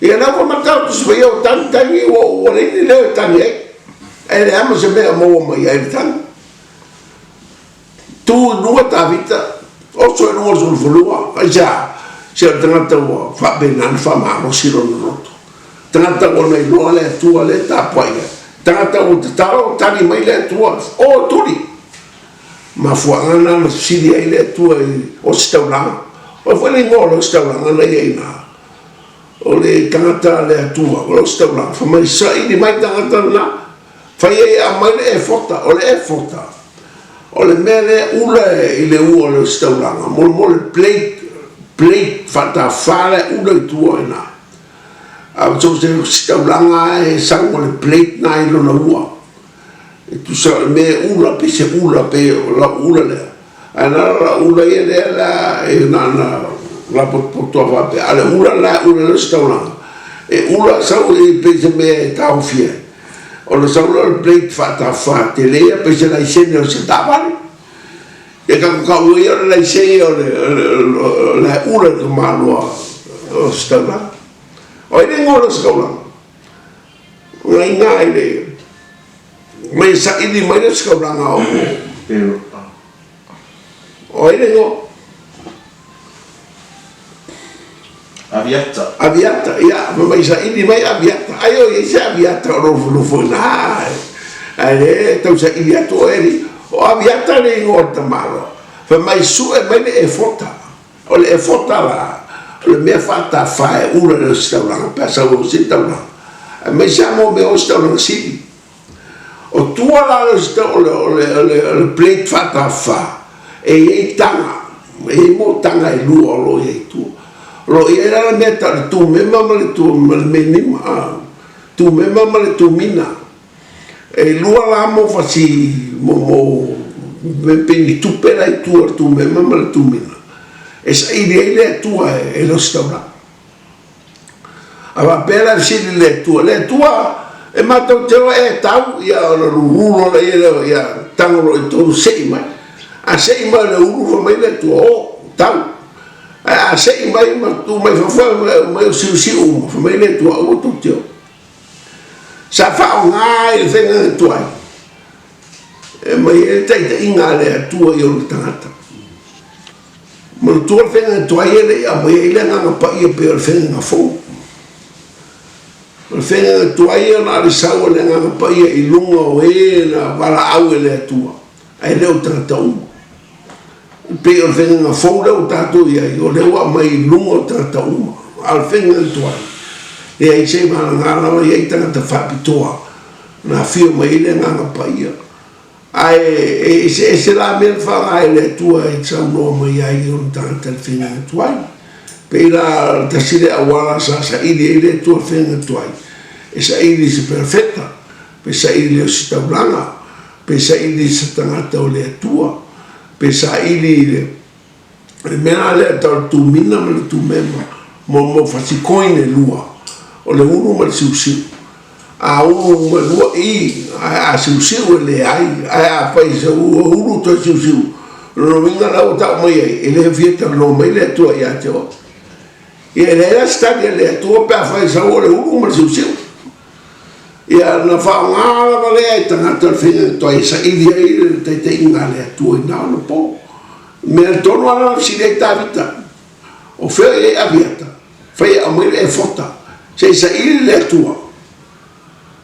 Ia lea ua matau atu si paia o tagi tagi ua ua leai ni leo e tagi ai. Ae leai ma se mea o maua mai ai le tagi. Tu i luga Tavita, oso i luga o le solofanua, aisea? Se o le tagata ua faapena ona faamalosi lona loto. Tagata ua na iloa le Atua lea e tapuai ai. Tagata ua tatalo, tali mai le Atua, o tuli! Mafuaaga na na fesili ai le Atua i Ositaulaga. O ai foi le igoa o le Ositaulaga na i ai ina? O le tagata a le Atua, o le Ositaulaga. Fai mai, saili mai tagata lena. Fai ai e aumai le efota. O le efota, o le mea lea e ula i le ua o le Ositaulaga, mo le plate, plate faatafa lea e ula i tua i ina. A o so o se Ositaulaga lava e sau ma le plate lena i lona ua. E tusa o le mea e ula pe se ula pe o lau ula lea. Ae na o lau ula ia lea la e na ona lapotopoto lava faapea. A o le ula la e ula ai le taulaga, e ula sau e pei se mea e taofi ai. Ona sau lea o le plate faatafa tele ia pei se laisene o se taavale. E tautau ia o le laisene o le ula i le tamaloa o se taulaga. O ai le igoa o se taulaga? Na iga i le mai saili mai le ositaulaga o O ai le igoa? Aviata. Aviata, ia, ma mai saili mai Aviata. Ai o i ai se Aviata o nofonofo i ina, ae le tau saili atu oe alii. O Aviata le igoa o le tamaloa. Fai mai sue mai le efota. O le efota la, o le mea faatafa e ula i le ositaulaga pe a sau e osi le taulaga, aemaise lava mo mea o ositaulaga sili. O tua la o le, o le, o le, o le plate faatafa, e i ai taga, e i ai motaga e lua o lo o i ai i tua. O lo o i ai la le mea tau le tumema ma le, ma le menima, tumema ma le tumina. E lua la mo fasi mo mo me pei ni tupe la i tua o le tumema ma le tumina e saili ai le Atua e le ositaulaga. A faapea la e fesili le Atua, le Atua e matou te o e tau ia ona lulu loa lea ia ia tago loa i totonu sei mai. A sei mai o le ulu fai mai le Atua, o, tau. Ae a sei mai ma tu mai fafo mai o siusiu uma, fai mai le Atua, aua tou te o. Sa faaaoga ai le faiga tuai e aumai ai le taitaiga a le Atua i ona tagata. Manatua le faiga tuai e le i aumai ai le Agaga Paia pei o le faiga fou. O le faiga tuai ona o le sau o le Agaga Paia i luga o e na valaau e le Atua, ae le o tagata uma. E pei o le faiga fou lea ua tatou i ai, o lea ua aumai i luga o tagata uma. A o le faiga tuai, leai se valaga lava i ai tagata faapitoa na afio mai ai le Agaga Paia. Ae e eseese la mea na faaaoga e le Atua e saunoa mai ai i ona tagata i le faiga tuai. Pei la o le tasi lea auala sa saili ai le Atua i le faiga tuai, e saili i se perofeta, pe saili i le ositaulaga, pe saili i se tagata o le Atua, pe saili i le le mea lea e tau o le tumina ma le tumema, mo fasi coin e lua, o le ulu ma le siusiu. A ulu ma lua i, ae a siusiu e leai, ae afai se ua ulu toe siusiu, o lona uiga la ua tau mai ai, e le fia talanoa mai le Atua ia te oe. Ia e leai la se tali a le Atua pe afai e sau o le ulu ma le siusiu. Ia na faaaoga lava lea e tagata o le faiga tuai e saili ai le taitaiga a le Atua i na ona po. Mea tonu lava na fesili ai Tavita, O fea i ai Aviata? Fai e aumai le efota, se i saili le Atua.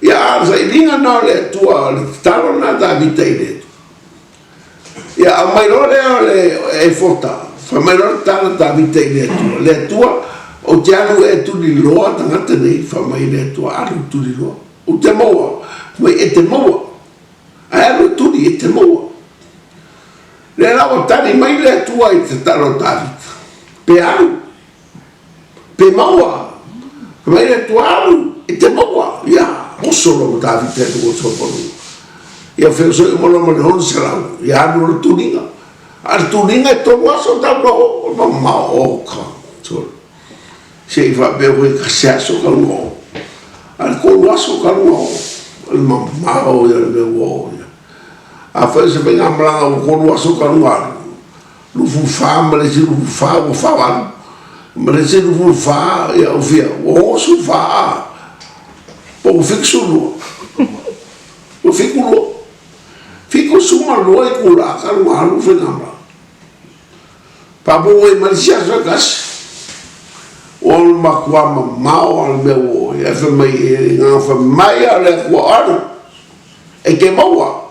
Ia a o le sailiga na o le Atua, o le tatalo lena a Tavita i le Atua. Ia aumai loa lea o le efota, fai mai loa le tala a Tavita i le Atua, Le Atua, ou te alu ea e tuliloa tagata nei? Fai mai le Atua, Alu e tuliloa. Ou te maua. Fai mai, E te maua. Ae alu e tuli, e te maua. Lea la ua tali mai le Atua i le tatalo a Tavita, Pe alu, pe maua. Fai mai le Atua, Alu, e te maua. Ia, oso loa ma Tavita i luga o le soifua. Ia feosoi uma loa ma le 600, ia alu loa le tuliga. A o le tuliga e tolu aso talu ona oo, mamao, oh God, sorry. Se i faapea foi se aso ka lua oo. A o le tolu aso ka lua oo, o le mamao ia o le mea ua oo i ai. Afai o se faigamalaga ua tolu aso ka lua alu, 24 ma le isi 24 ua 48, ma le isi 24, ia ua fia, ua 64 a, po ua 72, ua 72, 72 itula ka lua alu faigamalaga. Faafofoga mai le isi aso e tasi, ua matua mamao lava le mea ua oo i ai, ae fai mai e gagafa mai lava le Atua o alu, e te maua,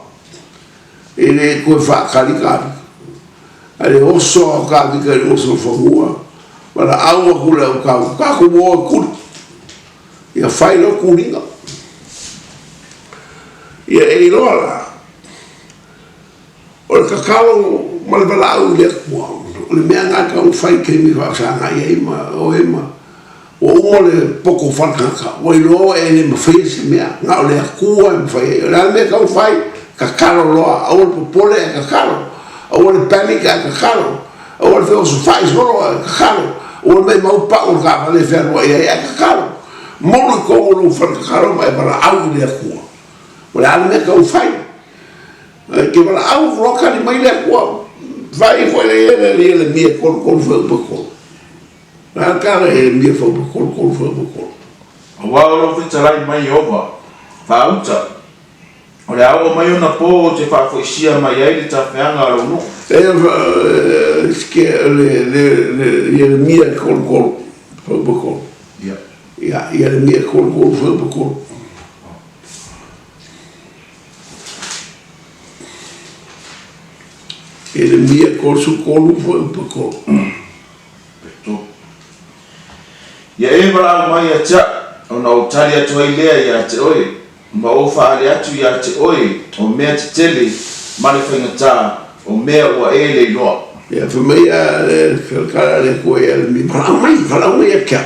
e le toe faatali Kavika. Ae le oso lava o Kavika i le oso o le fanua, valaau atu i le autau, tatou o e tuli, ia fai loa tuliga. Ia e iloa la, O le tatalo ma le valaau i le Atua, o le mea lena e tatau ona fai i le taimi e faafesagai ai ma oe ma ua uma le poto faletagata, ua iloa oe e le mafaia se mea, na o le Atua e mafai ai. O le a le mea e tatau ona fai? Tatalo loa, aua le popole ae tatalo, aua le panic ae tatalo, aua le feosofai solo ae tatalo, aua le maimau pau o le taavale e fealuai ai ae tatalo. Momoli i totonu o lou fale tatalo ma e valaau i le Atua. O le a le mea e tatau ona fai? E te valaau atu loa tali mai le Atua, fai foi le ia le Ieremia 33 fuaiupu e 3. O le a le tala i Ieremia fuaiupu 33 fuaiupu e 3? Aua o lo o fetalai mai Ieova, faauta, o le a oo mai ona po ou te faafoisia mai ai le tafeaga a lou nuu. E le Ieremia 33 fuaiupu e 3. Ia, Ieremia 33 fuaiupu e 3. Ieremia 33 fuaiupu e 3. Ia e valaau mai ia te au, ona ou tali atu ai lea ia te oe, ma ou faaali atu ia te oe o mea tetele ma le faigata, o mea ua e le iloa. Ia, fai mai a le tala a le Atua ia Ieremia, Valaau mai, valaau mai ia te au,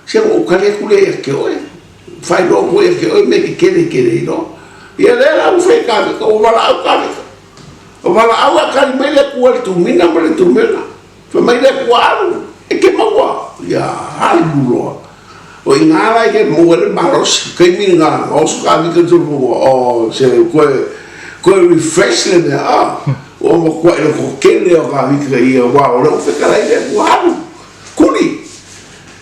se ona ou tali atu lea ia te oe. Faailoa atu ia te oe mea tetele e te le iloa. Ia lea la ua fai e Tavita, ua valaau Tavita. Ua valaau ae tali mai le Atua i le tumina ma le tumena. Fai mai le Atua, Alu, e te maua. Ia alu loa. O i ina la e te maua ai le malosi. O taimi lena, na oso Tavita i le tolofoga, oh, se toe, toe refresh le mea, ah. Ua matuai lototele o Tavita ia, aua o lea ua fetalai le Atua, alu, kuli.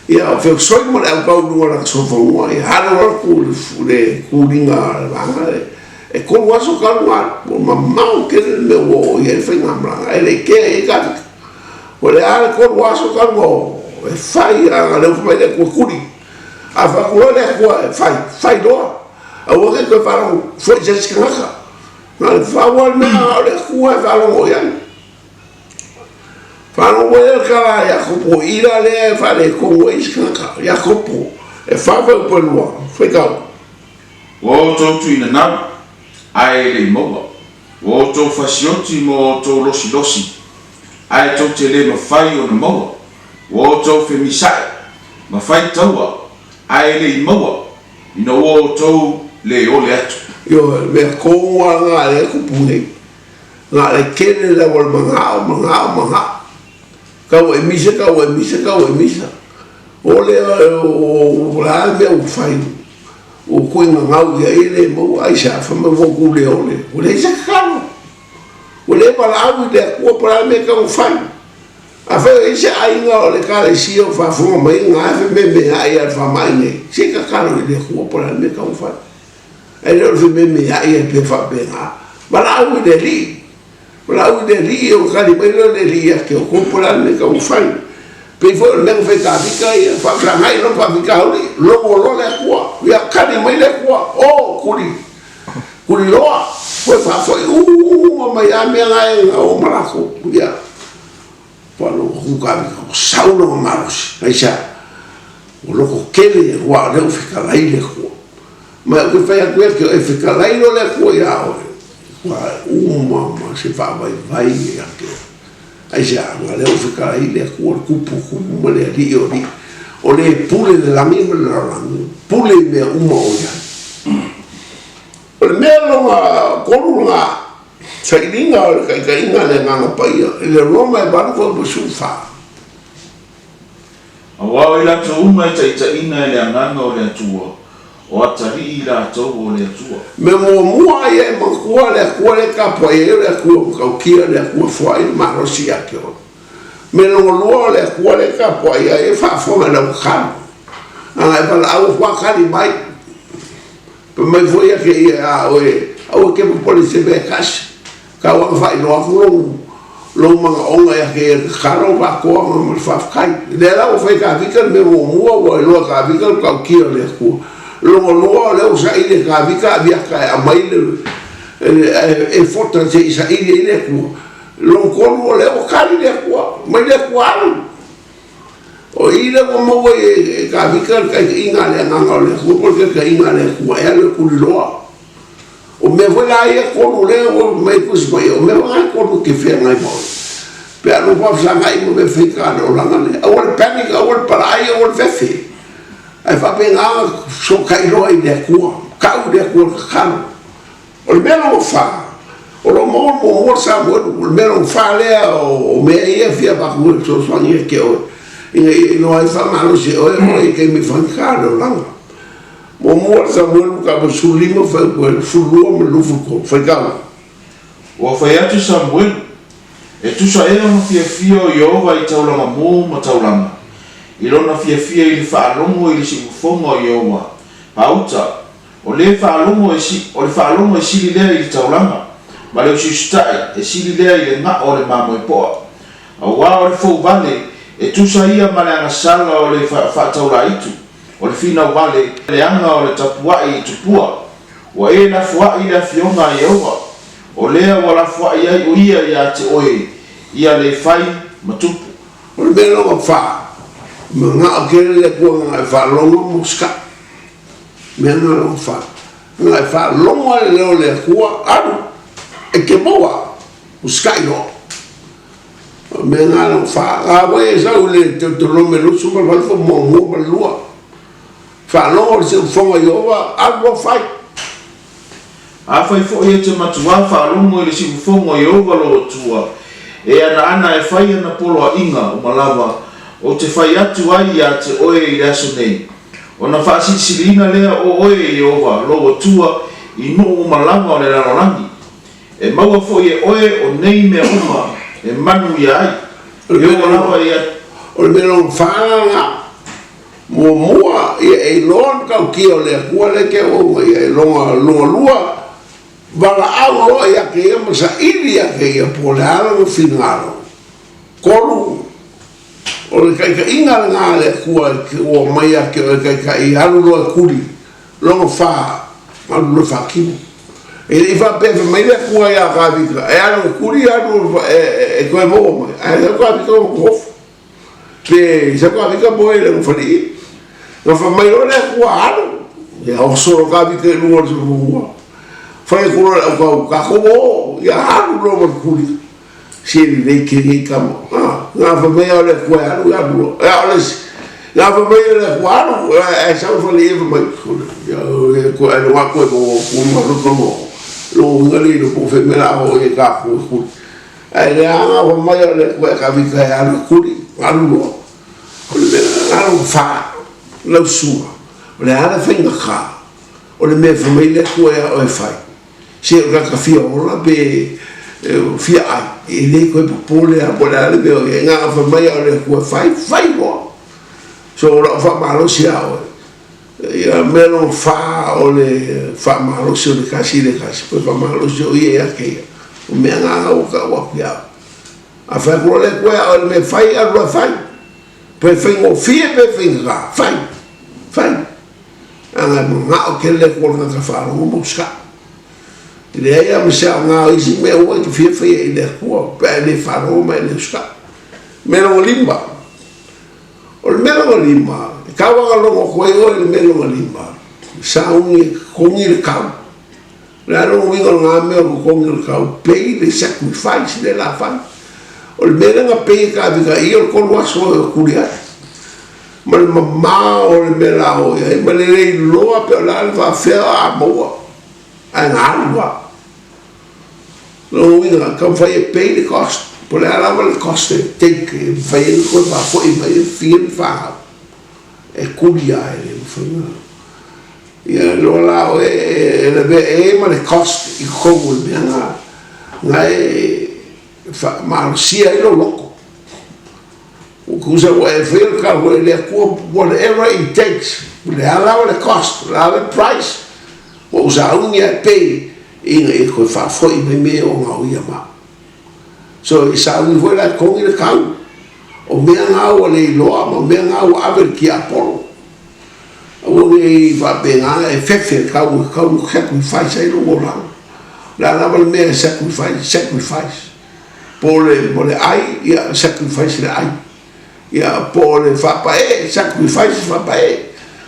Ia, o feosoi ma le aukau i luga o lana solofanua, ia alu atu le tuliga a le vaega lea. E tolu aso talu ona alu, ua mamao tele le mea ua oo i ai le faigamalaga, e le i tea i ai Tavita. O le a le tolu aso talu ona oo, e fai lava, lea ua fai mai le Atua, tuli. A fai atu loa le Atua e fai, fai loa. Aua ne i toe faalogo foi i se isi tagata. Na o le pau lava le mea, o le Atua e faalogo i ai. Faalogo ai le tala a Iakopo, i la lea e faaletonu ai isi tagata. Iakopo, e fa fuaiupu e lua, faitau. Ua outou tuinanau, ae e le i maua. Ua outou fasioti ma outou losilosi, ae tou te le mafai ona maua. Ua outou femisae, ma fai taua, ae e le i maua, ina ua outou le ole atu. Ioe, mea tonu lava na a lea e tupu nei. Na o le tele lava o le manao, manao, manao. Tau e misa, tau e misa, tau e misa. O le o le a le mea ua fai, ua toe gagau i ai e le maua ai se afa mai ua outou le ole. Ua leai se tatalo. Ua le valaau i le Atua po o le a le mea e tatau ona fai. Afai o i ai se aiga o le Ekalesia o faafofoga mai na e fememeai lava i le faamai nei, se i tatalo i le Atua po o le a le mea e tatau ona fai. Ae le o le fememeai ai pea faapena. Valaau i le Alii. Valaau i le Alii, ona tali mai lea o le Alii ia te outou po o le a le mea e tatau ona fai. Pei foi o le mea na fai e Tavita ia, faafesagai lona faafitauli, logo loa le Atua. Ia tali mai le Atua, O, tuli, tuli loa. Toe faafoi uma mai lava mea na e na o ma latou. Ia, ua loko kukavika, ua sau lona malosi. Aisea? Ua loko tele, aua o lea ua fetalai le Atua. Ma ou te fai atu ia te oe, e fetalai loa le Atua iā oe, ua uma ma se faavaivai ia te oe. Aisea? Aua o lea ua fetalai le Atua, le Tupu o tupu ma le Alii o alii, o le e pule i le lagi ma le lalolagi, pule i mea uma o i ai. O le mea lona tolu lena sailiga o le taitaiga a le Agaga Paia i le Roma e 8 fuaiupu 14. Aua o i latou uma e taitaiina e le Agaga o le Atua, o atalii i latou o le Atua. Mea muamua ia e manatua le Atua lea e tapuai ai o le Atua matautia, le Atua foai le malosi ia te oe. Mea lona lua o le Atua lea e tapuai ai e faafofoga i lau tatalo. Ana e valaau atu lava tali mai. Fai mai foi ia kēia ia oe, aua e te popole i se mea e tasi. Tau lava ona faailoa atu lou, lou manaoga ia te ia i le tatalo, faatoaga ma le faafetai. O lea la ua fai e Tavita le mea muamua, ua iloa e Tavita le matautia o le Atua. Lona lua, o lea ua saili e Tavita Aviata e aumai le, le efota se i saili ai le Atua. Lona tolu, o lea ua tali le Atua, mai le Atua alu. O i lea ua maua ai e Tavita le taitaiga a le Agaga o le Atua po o le taitaiga a le Atua e alu e tuliloa. O mea foi la ia e tolu lea ua aumai e Tusi Paia, o mea foi na e tolu e te feagai ma oe pe a lua faafesagai ma mea faigata o le olaga lea. Aua le panic, aua le palaai, aua le fefe, ae faapena ona fesootai loa i le Atua, tau i le Atua le tatalo. O le mea lona fa, o lo o maua le muamua le Samuelu, o le mea lona fa lea o mea ia e fia avatu e fesoasoani ia te oe, ina ia iloa ai faamalosi e oe oe i taimi faigata o le olaga. Muamua le Samuelu kapa 15 fuaiupu e 12 ma le 23, faitau. Ua fai atu Samuelu, E tusa ea ona fiafia o Ieova i taulaga mu ma taulaga, i lona fiafia i le faalogo i le siufofoga o Ieova, pauta, O le faalogo e o le faalogo e sili lea i le taulaga, ma le usiusitai e sili lea i le gao o le mamoe poa. Auā o le fou vale, e tusa ia ma le agasala o le faataulaitu, o le finau vale, le aga o le tapuaʻi i tupua. Ua e lafoaʻi le Afioga a Ieova, o lea ua lafoaʻi ai o ia iā te oe, ia le fai ma tupu. O le mea lona fa, manao tele le Atua na e faalogo mo sikaʻi. Mea na lona fa. Na e faalogo ai le leo o le Atua, alu, e te maua, usitai loa. O mea na lona fa. A foi e sau i le Teutelome 28 fo muamua ma le lua. Faalogo le siufofoga i Ieova, alu loa fai. Afai foi e te matuā faalogo i le siufofoga o Ieova lou Atua, e anaana e fai ana poloaiga uma lava ou te fai atu ai iā te oe i le aso nei, Ona faasilisiliina lea o oe e Ieova, lou Atua, i nuu uma lava o le lalolagi. E maua foi e oe o nei mea uma e manuia ai, e oo lava ia. O le mea lona fa lena, muamua, ia e iloa le matautia o le Atua lea e te auauna i ai, lona lua, valaau loa ia te ia ma saili ia te ia po o le a lona finagalo. Tolu, O le taitaiga lena a le Atua ua omai ia te oe taitai alu loa e kuli lona fa alu loa e faatino. E le i faapea fai mai le Atua ia Tavita e alu e kuli alu e toe maua mai ae sau Tavita ua tofu. Pe sau Tavita moe i lona faleie. Na fai mai loa le Atua alu ia oso loa Tavita i luga o le soifua. Fai atu loa i le autau tatou o ia alu loa ma le kuli. Se lelei tele i tama. Na fai mai o le Atua e alu, e alu loa. E a o le isi. Na fai mai o le Atua alu, ae sau fale ia fai mai. Ia, ai loga koe mo ku ma lo mo. Lo uiga le ilo po fe me la o e ka ku kuli. Ae le anga fai mai o le Atua e ka vika e alu kuli, alu loa. O le mea alu fa lau susuga. O le a le faigata o le mea fai mai le Atua ia oe fai. Se o tagata fia ola pe fia ai, e le toe popole lava po o le a le mea o i ai. Na ona fai mai lava o le Atua e fai, fai loa. So o lau faamalosi ia oe, ia mea lona fa o le faamalosi o le tasi i le tasi, pe faamalosi o ia ia te ia. O mea na ua tau atu ia oe. A fai atu loa le Atua ia oe i le mea e fai, alu loa e fai. Pe faigofie pe faigata, fai, fai. Leaga e manao tele le Atua i le tagata faalogo ma usitai. E leai lava ma se aoga o isi mea uma e te fia faia i le Atua pe a e le faalogo ma e le usitai. Mea lona lima, o le mea lona lima, e tau lava ona logo atu ai oe i le mea lona lima, sauni e totogi le tau. O le a lona uiga o lena mea o le totogi o le tau? Pay le sacrifice lea o le a fai. O le mea lea na pay e Tavita i i, o le tolu aso e tuli ai, ma le mamao o le mea o le a o i ai, ma le le iloa pe o le a le faafefea a maua, ae na alu lava. O lona uiga, e taumafai e pay le cost, po o le a lava le cost e take e mafai ai ona toe faafoi mai le fia ma fanau, e tuli lava e le mafai ona. Ia iloa la oe e lavea ē ma le cost i totonu o le mea na na e faamalosia ai lou loto. Ua tusa ua e faia le tau foi i le Atua whatever it takes, o le a lava le cost, o le a le price, ua ou sauni lava e pay ina ia toe faafoi mai mea ia ua gaoia ma au. So e sauni foi la e togi le tau o mea na ua le iloa ma mea na ua ave i le tiapolo. Aua ne i faapena e fefe tau e tatau ona sacrifice ai lou olaga. O le a lava le mea e sacrifice, sacrifice. Po o le, po o le ai, ia sacrifice le ai. Ia po o le faapaee, sacrifice le faapaee.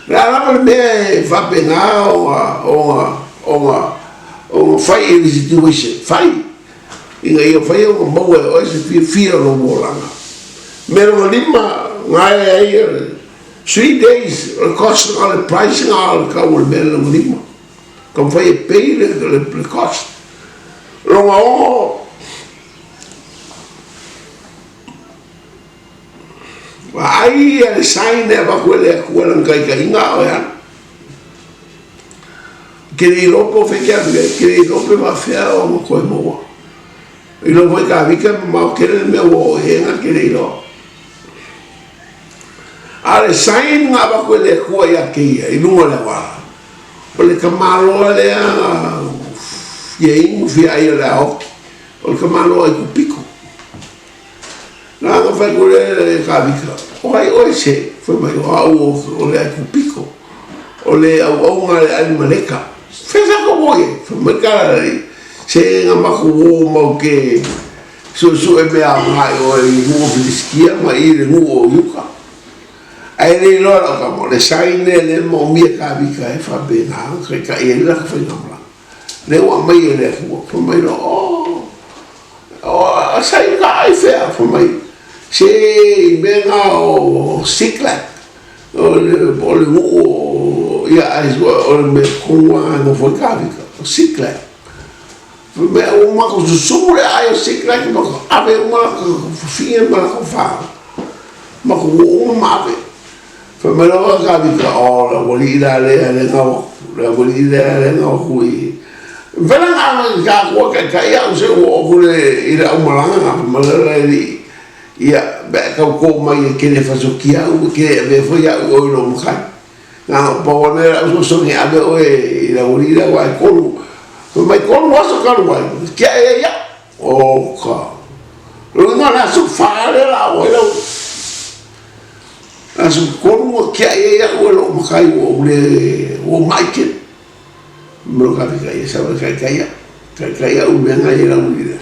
O le a lava le mea e faapena ona, ona, ona, ona fai i le situation, fai. Ina ia mafai ona maua e oe se fiafia o lou olaga. Mea lona lima, gae ai le 3 days o le cost o le price na o le tau o le mea lona lima. Taumafai e pay le cost. Lona ono, vaai ia le sign e avatu e le Atua lana taitaiga a o e alu. E te le iloa po o fea e te alu i ai, e te le iloa pe faapefea ona toe maua. Iloa foi e Tavita e mamao tele le mea ua oo i ai na te le iloa. A o le sign na avatu e le Atua ia te ia i luga o le auala, o le tamaloa lea na fia inu fia ai o le a oti, o le tamaloa Aikupito. Na ona fai atu lea e Tavita, O ai oe se? Fai mai, O au o le Aikupito, o le auauna a le Alimaleka. Fea sa tou o i ai? Fai mai Kalalei, Se na matou o mau ke Suesue mea aoga i oe i nuu o Pilisitia ma i le nuu o Iuta. Ae le iloa lau tama, o le sign lea lea e moomia e Tavita e faapena ona taitai ai lana faigamalaga. Lea ua aumai e le Atua. Fai mai loa, Oh, o sign ka ai fea? Fai mai, Se i mea na o Siklag, o le nuu o, ia, ae o le mea tonu lava na nofo ai Tavita, o Siklag. Fai mai ua matou susumu le aai o Siklaki matou ave uma latou fafine ma latou fanau. Matou o uma ma ave. Fai mai loa Tavita, O le aualii la lea lea na o atu, le aualii lea lea na o atu i... Mafai la ona ave i ta Atua taitai au se i ou oo atu i le aumalaga na. Fai mai loa le alii, Ia, pe a e tauto mai e te le faasotia au, e te le avea foi au i o i lou matai. Na ona pau lava lea o lau sosogi e ave oe i le aualii lea aua e tolu, fai mai tolu aso talu ai, na tiai ai au. Oka. Lona uiga o le aso fa lea o le a oo ai lau aso tolu na tiai ai au e lou matai ua ou le, ua ou mai tele. Fai mai loa Kavika, ia sau e taitai au, taitai au i mea na i ai le aualii lea.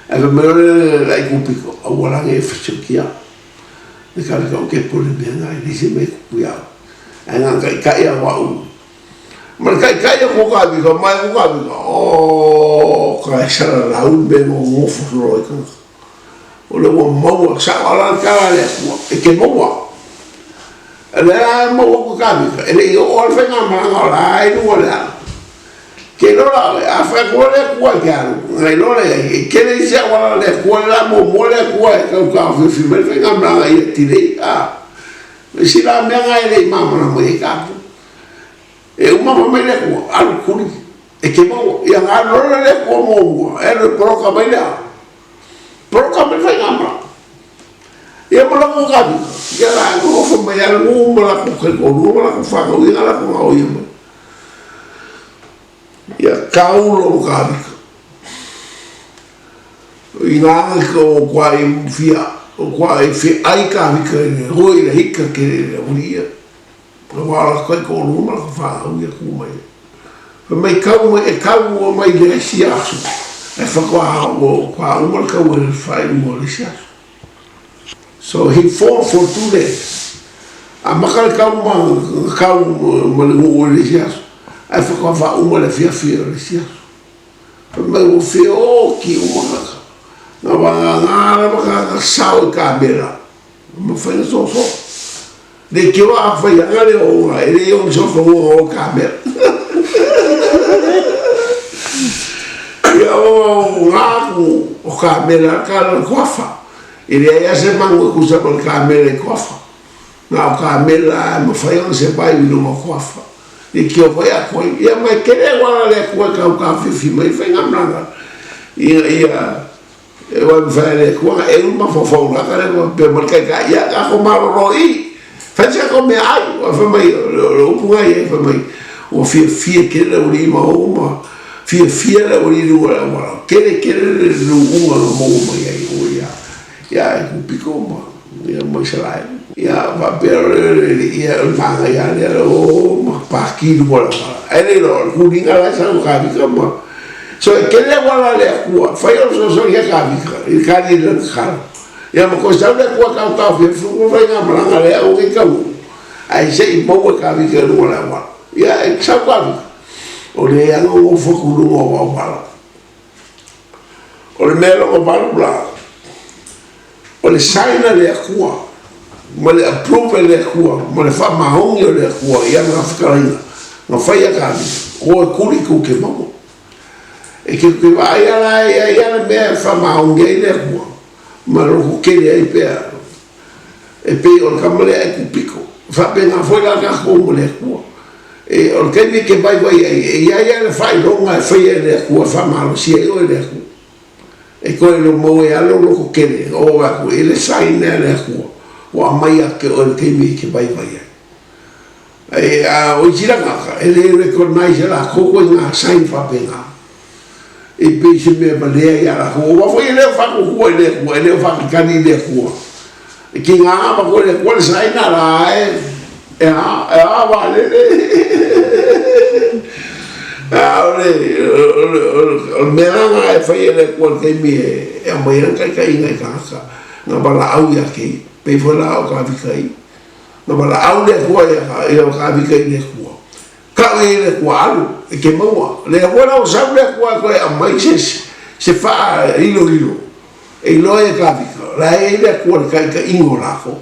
Ae fai mai loa le laikupito, aua la ne i fesioki au. Me ka leka o ke pole mea na e leai se mea e tupu ia au. Ae na ona taitai lava o au. Ma le taitai o ko Kavika mai ko Kavika, oh, ka e salalau le mea nonofo solo ai tagata. O le ua maua, sao lava la le tala a le Atua, e te maua. O lea e maua atu e Kavika, e le i oo lava le faigamalaga o la e i luga o le ala. Ke iloa la oe, a fai atu loa le Atua e te alu, ona iloa lea i ai, e tele isi auala a le Atua, lea la e muamua le Atua e tau taofiofi mai le faigamalaga ia tilei, a. O isi la mea na e le i malamalama i ai tatou. E uma fai mai le Atua, alu tuli, e te maua. Ia ona alu loa lea o le Atua muamua, e alu e poloka mai le a? Poloka mai le faigamalaga. Ia ma lou Kavika, ia la e nonofo mai lava le nuu ma latou taitoalua ma latou fanau ia na latou gaoia mai. Ia tau lou Kavika. I ngā anga ki o kua i fia, o kua i wheai Kavika i le hoi le hika ke le wuri ia. Ka wā la taitoalua ma latou fanau ia ku mai. Fai mai kau mai e kau mai le isi aso ae faatoa ua uma le kaua i le faaiuga o le isi aso. So he fought for 2 days. Amata le kau ma kau ma le nuu i le isi aso ae faatoa faauma le afiafi o le isi aso. Fai mai ua feoti uma tagata. Na vagana lava tagata sao i kamera ma mafai ona soso. Le kioa a faiaga le ooga e le i sosoga o kamera. Ia o ngā ku o kamera ka la koafa. E leai lava se magu e tusa ma le kamera i koafa. Na o kamera e mafai ona survive i luga o koafa. Le kioa foi a koe. Ia ma e tele auala le Atua e tautafifi mai ai faigamalaga ina ia E ua mafai e le Atua ona elu le mafaufau o le tagata lea faapea mai le taitai, Ia, tatou malolo i i, fai se tatou meaai. Aua fai mai, o le upu lena e i ai, fai mai, ua fiafia tele le aualii ma o ma fiafia le aualii i luga o le auala, tele tele le luuga na maua mai ai o ia, ia Aikupito ma, ia ma Isaraelu. Ia, faapea o le, ia, o le manaia lava lea, o ma paki i luga o le auala. Ae le iloa, o le kuliga la e sau e Kavika ma So e tele auala a le Atua, fai o le fesoasoani ia Kavika i le kali i lana tatalo. Ia ma toe sau le Atua taotaofia e fulu faigamalaga lea aua ne i taunuu, ae se i maua e Kavika i luga o le auala. Ia e sau Kavika, o lea lava na nonofo atu i luga o auala. O le mea lona valu la, o le sign a le Atua ma le approve e le Atua ma le faamaoni o le Atua i ana fetalaiga na fai ia Kavika, o e kuli tou te maua. E te te vaai lava la e i ai lava le mea e faamaoni ai le Atua ma loto tele ai pea e pei o le tama lea e kupito. E faapena foi la tatou ma le Atua. E, o le taimi e te vaivai ai, e i ai lava le faailoga e faia e le Atua e faamalosia ai oe e le Atua. E toe lo maua ai lava lou loto tele, o atu i le sign lea a le Atua ua aumai ia te oe i le taimi e te vaivai ai. Ae a o isi tagata, e le recognize e latou ituaiga sign faapena. E pei se mea valea ia latou. Aua foi e le o faatuatua i le Atua, e le o faatalitali i le Atua. E tiga avatu e le Atua le sign a la e, e a, e a vaalele. A o le, o le, o le mea la lena e fai e le Atua i le taimi e aumai ai lana taitaiga i tagata, na valaau ia te ia. Pei foi la o Tavita ia. Na valaau le Atua ia Tavita i le Atua. Tau i ai le Atua, Alu, e te maua. Lea foi la ua sau le Atua e toe aumai se, se faailoilo e iloa ai e Tavita, o la e i ai le Atua i le taitaiga o latou.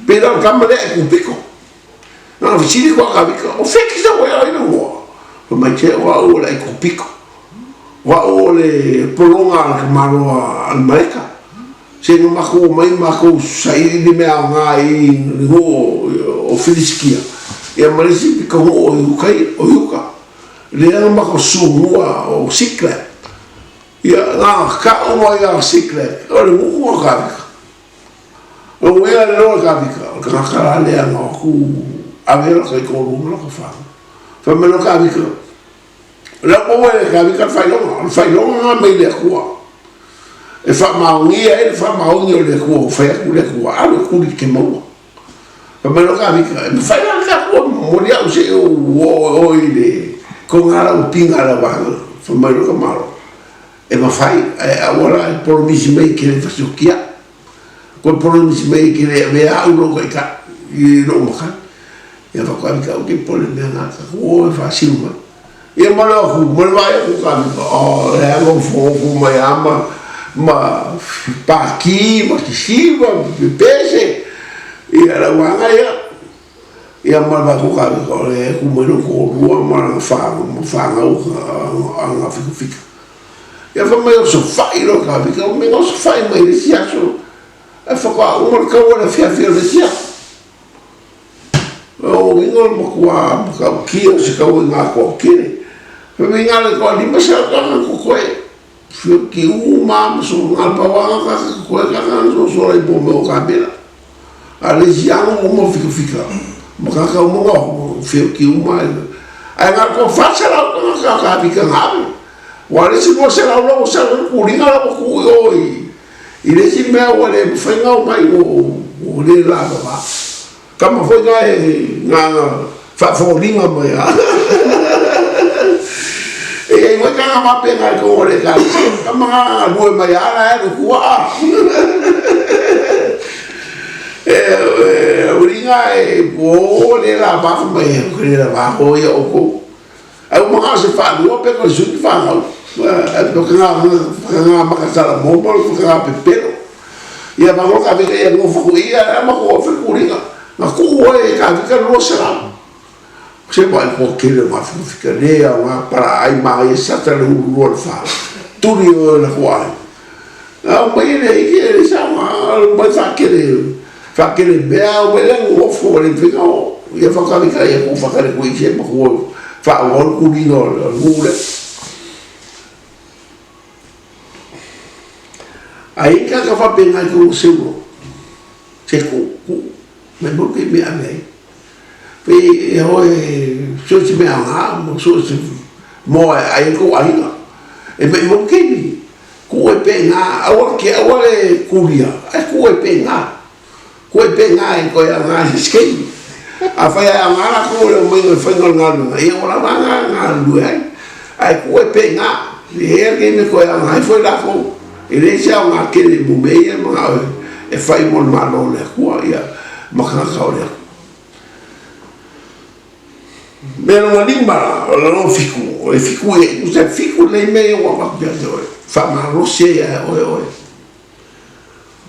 Pei la o le tama lea e kupito. Na ona fesili atu a Tavita, O fea e te sau ai o ai lou igoa? Fai mai, Se o au o le Aikupito. O au o le pologa a le tamaloa a le Maleka. Se na matou omai matou sailiili mea aoga i le nuu o Filisitia, ia ma le isi pitonuu o Iutai, o Iuta, lea na matou sumua o Siklag. Ia, na tau mai a Siklag, o le nuu o Tavita. O uiga le loa Tavita, o le tagata la lea na o atu ave lota taitoalua ma lota fanau. Fai mai loa Tavita, O le a maua e Tavita le faailoga, o le faailoga lena mai le Atua, e faamaonia ai le faamaoni o le Atua ua fai atu le Atua, alu e tuli e te maua. Fai mai loa Tavita, e mafai la le Atua momoli au se i ou oo i le togalautiga a le vaega. Fai mai loa tamaloa, e mafai, ae aua la e polomisi mai e te le fasioki au. Koe polomisi mai e te le avea au lou taitai i lou matai. Ia faatoa ave au ke pole mea na ka ku e faasiu mai. Ia ma le ohu, ma le vaai atu ka ave, oh, le a nofonofo mai a ma, ma paki, ma sisi, ma pepese. Ia lau aga ia, ia ma le vaai atu ka ave, o le ku mai lou toalua ma lana ma fanau aga fikafika. Ia fai mai osofai loa ka ave, o mea osofai mai le isi aso, ae faatoa uma le taua i le afiafi o le isi aso. O uiga o le matua matautia o se taua i ngā toa tele. Fai mai ngā le toa 500 tanga totoe. Whiti uma ma so ngā pau anga ka totoe ka ka so so lai po mea o kamera. A le isi anga uma fikafika. Ma ka ka uma ngā whiti uma. Ai ngā toa 400 tanga ka ka fika ngā ave. Wa le isi 200 lau sa kuringa lau ku i o i. I le isi mea ua le mafai ona omai ua le lavava. Tama foi na e na faafoliga mai a. E i ai foi tagata faapena i totonu o le Ekalesia, tama na galue mai lava la e alu i tua a. E uliga e po le la va fa mai e le la va ho ia o ko. Ai uma na se fa lua pe ko su fa ngau. E to ka nga ma ka sala mo mo ko ka pepelo. Ia ma ko ka vika ia ngo fa ku ia ma ko fe ku linga. Na ku e ka vika lo sala. Se mai ko kele ma fu fika le a nga para ai ma ia sata le ulu lo fa. Tuli o la ko ai. A mai le i le sa ma mai fa kele fa kele mea o mai le ngofo o le fika o ia fa ka vika ia ko fa kele ko i se ma ko fa o ku ni no le. Ai ka ka fa pe ngai ko se ulo. Se ku ku mai mo ke mea nei. Pe e hoe so se mea ngā mo so se mo ai ko aiga. E mai mo ke ni ku e pe ngā aua ke aua le kuria ai ku e pe ngā. Ku e pe ngā e koe a ngā skei. A whai a ngā la ko le mai ngā whai ngā ngā ngā e ora ngā ngā ngā lue ai. Ai ku e pe ngā. E hea ke me koe a ngā foi la ko. E le se au ngā kele mo me ia ma ngā e whai mo le malo le akua ia ma kangaka o le akua. Mea lona lima, o lona fiku, o le fiku e, o se fiku nei mea ia ua avatu ia te oe, faamalosi ai ia oe oe.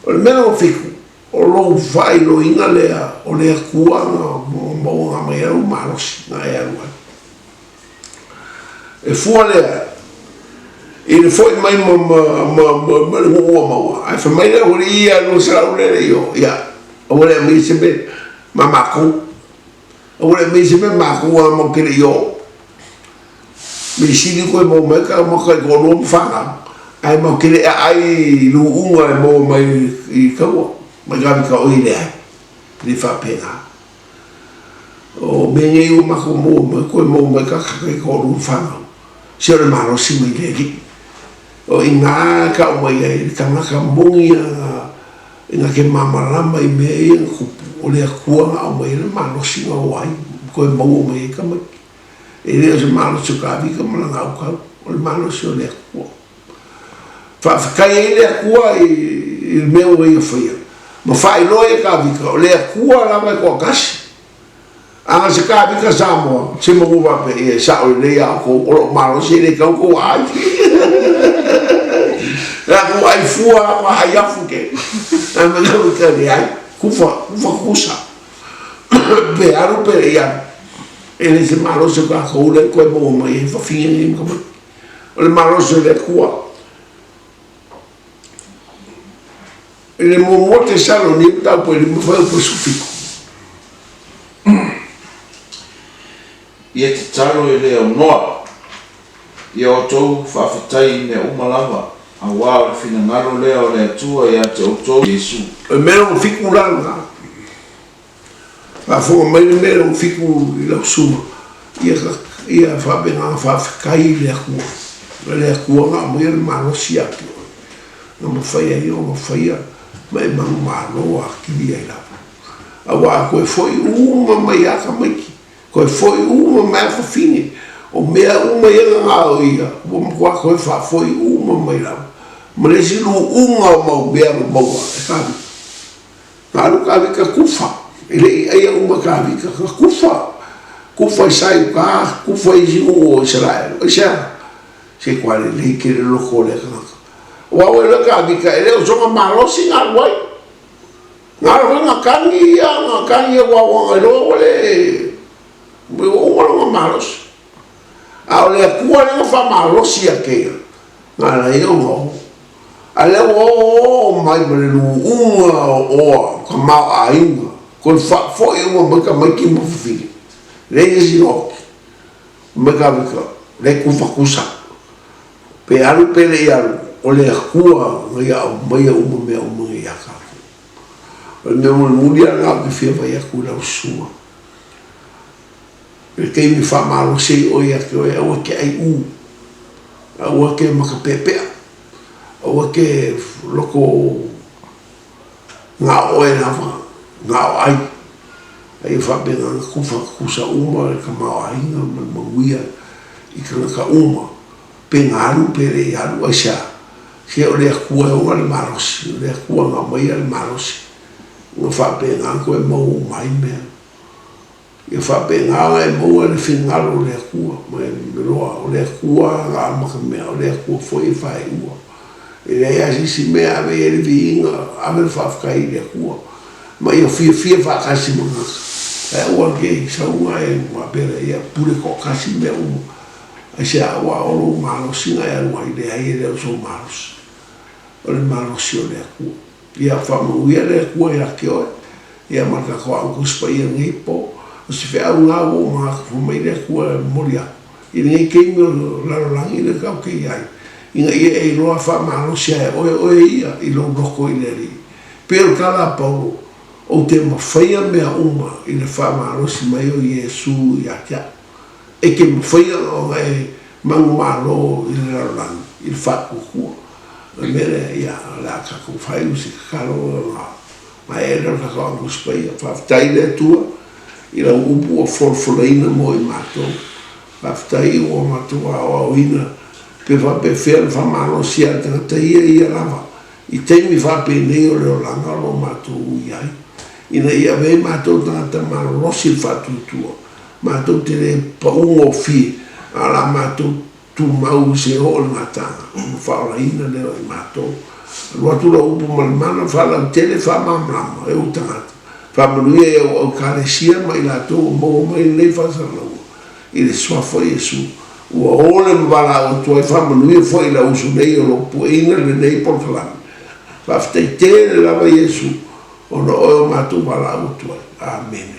O le mea lona fiku, o lou faailoina lea o le Akua na mauaga mai ai lou malosi na e alu ai. E fua lea i le foi mai ma, ma, ma, ma, ma le nuu ua maua. Ae fai mai le aualii ia 200 lea le i o, ia, aua le aumaia se mea ma makou. Aua le aumaia se mea ma makou a matou te le i oo. Mea sili koe maua mai ka matou taitoalua ma fanau, ae matou te le aai i luuga e maua mai i taua, mai ka vika oi leai, e le faapena. O mea nei ua matou maua mai, koe maua mai ka taitoalua ma fanau, se o le malosi mai le Alii. O i ina e tau mai ai le tagata moni a ina ke malamalama i mea ia na tupu, o le Atua na aumai ai le malosi na o ai, koe maua mai ai tamaiti. E le o se malosi o Kavika ma lana aukau, o le malosi o le Atua. Faafetai ai le Atua i le mea ua ia faia, ma faailoa ia Kavika, o le Atua lava e toatasi. A na se Kavika Samoa, se maua faapea, ia e sao lelei a outou, o lou malosi e le tau tou aai. La tou ai fua, ma ai afu ke. A me Kavika leai, kufa, kufa kusa. Pe alu pe le i alu. E le se malosi o tatou lea e toe maua mai ai fafine nei ma tamaiti. O le malosi o le Atua. I le muamua Tesaloni mataupu e 5 fuaiupu 17. Ia tatalo e le aunoa. Ia outou faafetai i mea uma lava, auā o le finagalo lea o le Atua ia te outou i Iesu. O le mea lona fitu la lena. Faafofoga mai le mea lona fitu i lau suma, ia, ia faapena ona faafetai i le Atua. O le Atua na aumaia le malosi ia te oe, na mafai ai ona faia ma e manumalo atili ai lava. Aua a toe foi uma mai lava tamaiti, Toe foi uma mai a fafine, o mea uma ia na gaoia, ua matua toe faafoi uma mai lava, ma le isi luuga o mau mea na maua e Kavika. Na alu Kavika kufa, e le i aia uma Kavika, na kufa, kufa i Saiuka, kufa i isi nuu o Isaraelu. Aisea? Se kua lelei tele loko o lea tagata. Aua ua iloa e Kavika, e le o sona malosi na alu ai. Na alu foi na kani ia, na kani ia ua ua iloa ua le, ua uma lona malosi. A o le Atua lea na faamalosi ia te ia, na ala ai ona oo. A lea ua oo mai ma le luuga o oa, tamaoaiga, toe faafoi uma mai tamaiti ma fafine. Leai se isi na oti. Mai ka vika, le kufatusa. Pe alu pe le i alu, o le Atua na ia aumaia uma mea uma nei iā tatou. O le mea mulimuli lava lena ou te fia vaai atu i lau susuga. I le taimi e faamalosi ai oe ia te oe, aua e te aiʻū, aua e te makapeapea, aua e te loko na o oe lava, na o ai. A ia faapena ona tufa tutusa uma le tamaoaiga ma le manuia i tagata uma. Pe na alu pe le i alu, aisea? Se o le Atua e ona le malosi, o le Atua na aumaia le malosi, na faapena ona toe maua uma ai mea. Ia faapena ona e maua le finagalo o le Atua, ma e iloa o le Atua na amatamea, o le Atua foi e faaiua. E leai lava se isi mea e ave i ai le viiga, ave le faafetai i le Atua, ma ia fiafia faatasi ma tagata. Ae aua te i sau na e faapea lea, ia pule toatasi mea uma. Aisea? Aua o lou malosi na e alu ai, leai e le o sou malosi, o le malosi o le Atua. Ia faamanuia le Atua ia te oe, ia ma le tatou Aoga Tusi Paia i lenei po. O se feau lena ua ou manatu fai mai le Atua e momoli atu i lenei taimi o le lalolagi lea tatou te i ai, ina ia e iloa faamalosi lava e oe oe ia i lou loto i le Alii. Pei o le tala a Paulo, Ou te mafaia mea uma i le faamalosi mai o Iesu ia te au. E te mafaia ona e manumalo i le lalolagi i le faatuatua. O le mea lea, ia, o le a tatou fai o se tatalo ona maea lea o le tatou Aoga Tusi Paia. Faafetai i le Atua i lau upu ua folafolaina mo i matou. Faafetai ua matou aoaoina pe faapefea ona faamalosi a le tagata ia ia lava i taimi faapenei o le olaga o lo o matou i ai, ina ia avea ai matou tagata malolosi i le faatuatua. Matou te le pau gofie, a o le a matou tumau i se oo i le gataaga ona faaolaina lea o i matou. Alu atu lau upu ma le mana, faalautele, faamalamalama e ou tagata. Faamanuia i au Aukalesia ma i latou ua maua mai lenei faasalalauga i le Suafa o Iesu. Ua o le ma valaau atu ai, faamanuia foi i lau uso nei o lo o pueina lenei polokalame. Faafetai tele lava Iesu ona o oe o matou valaau atu ai. Amene.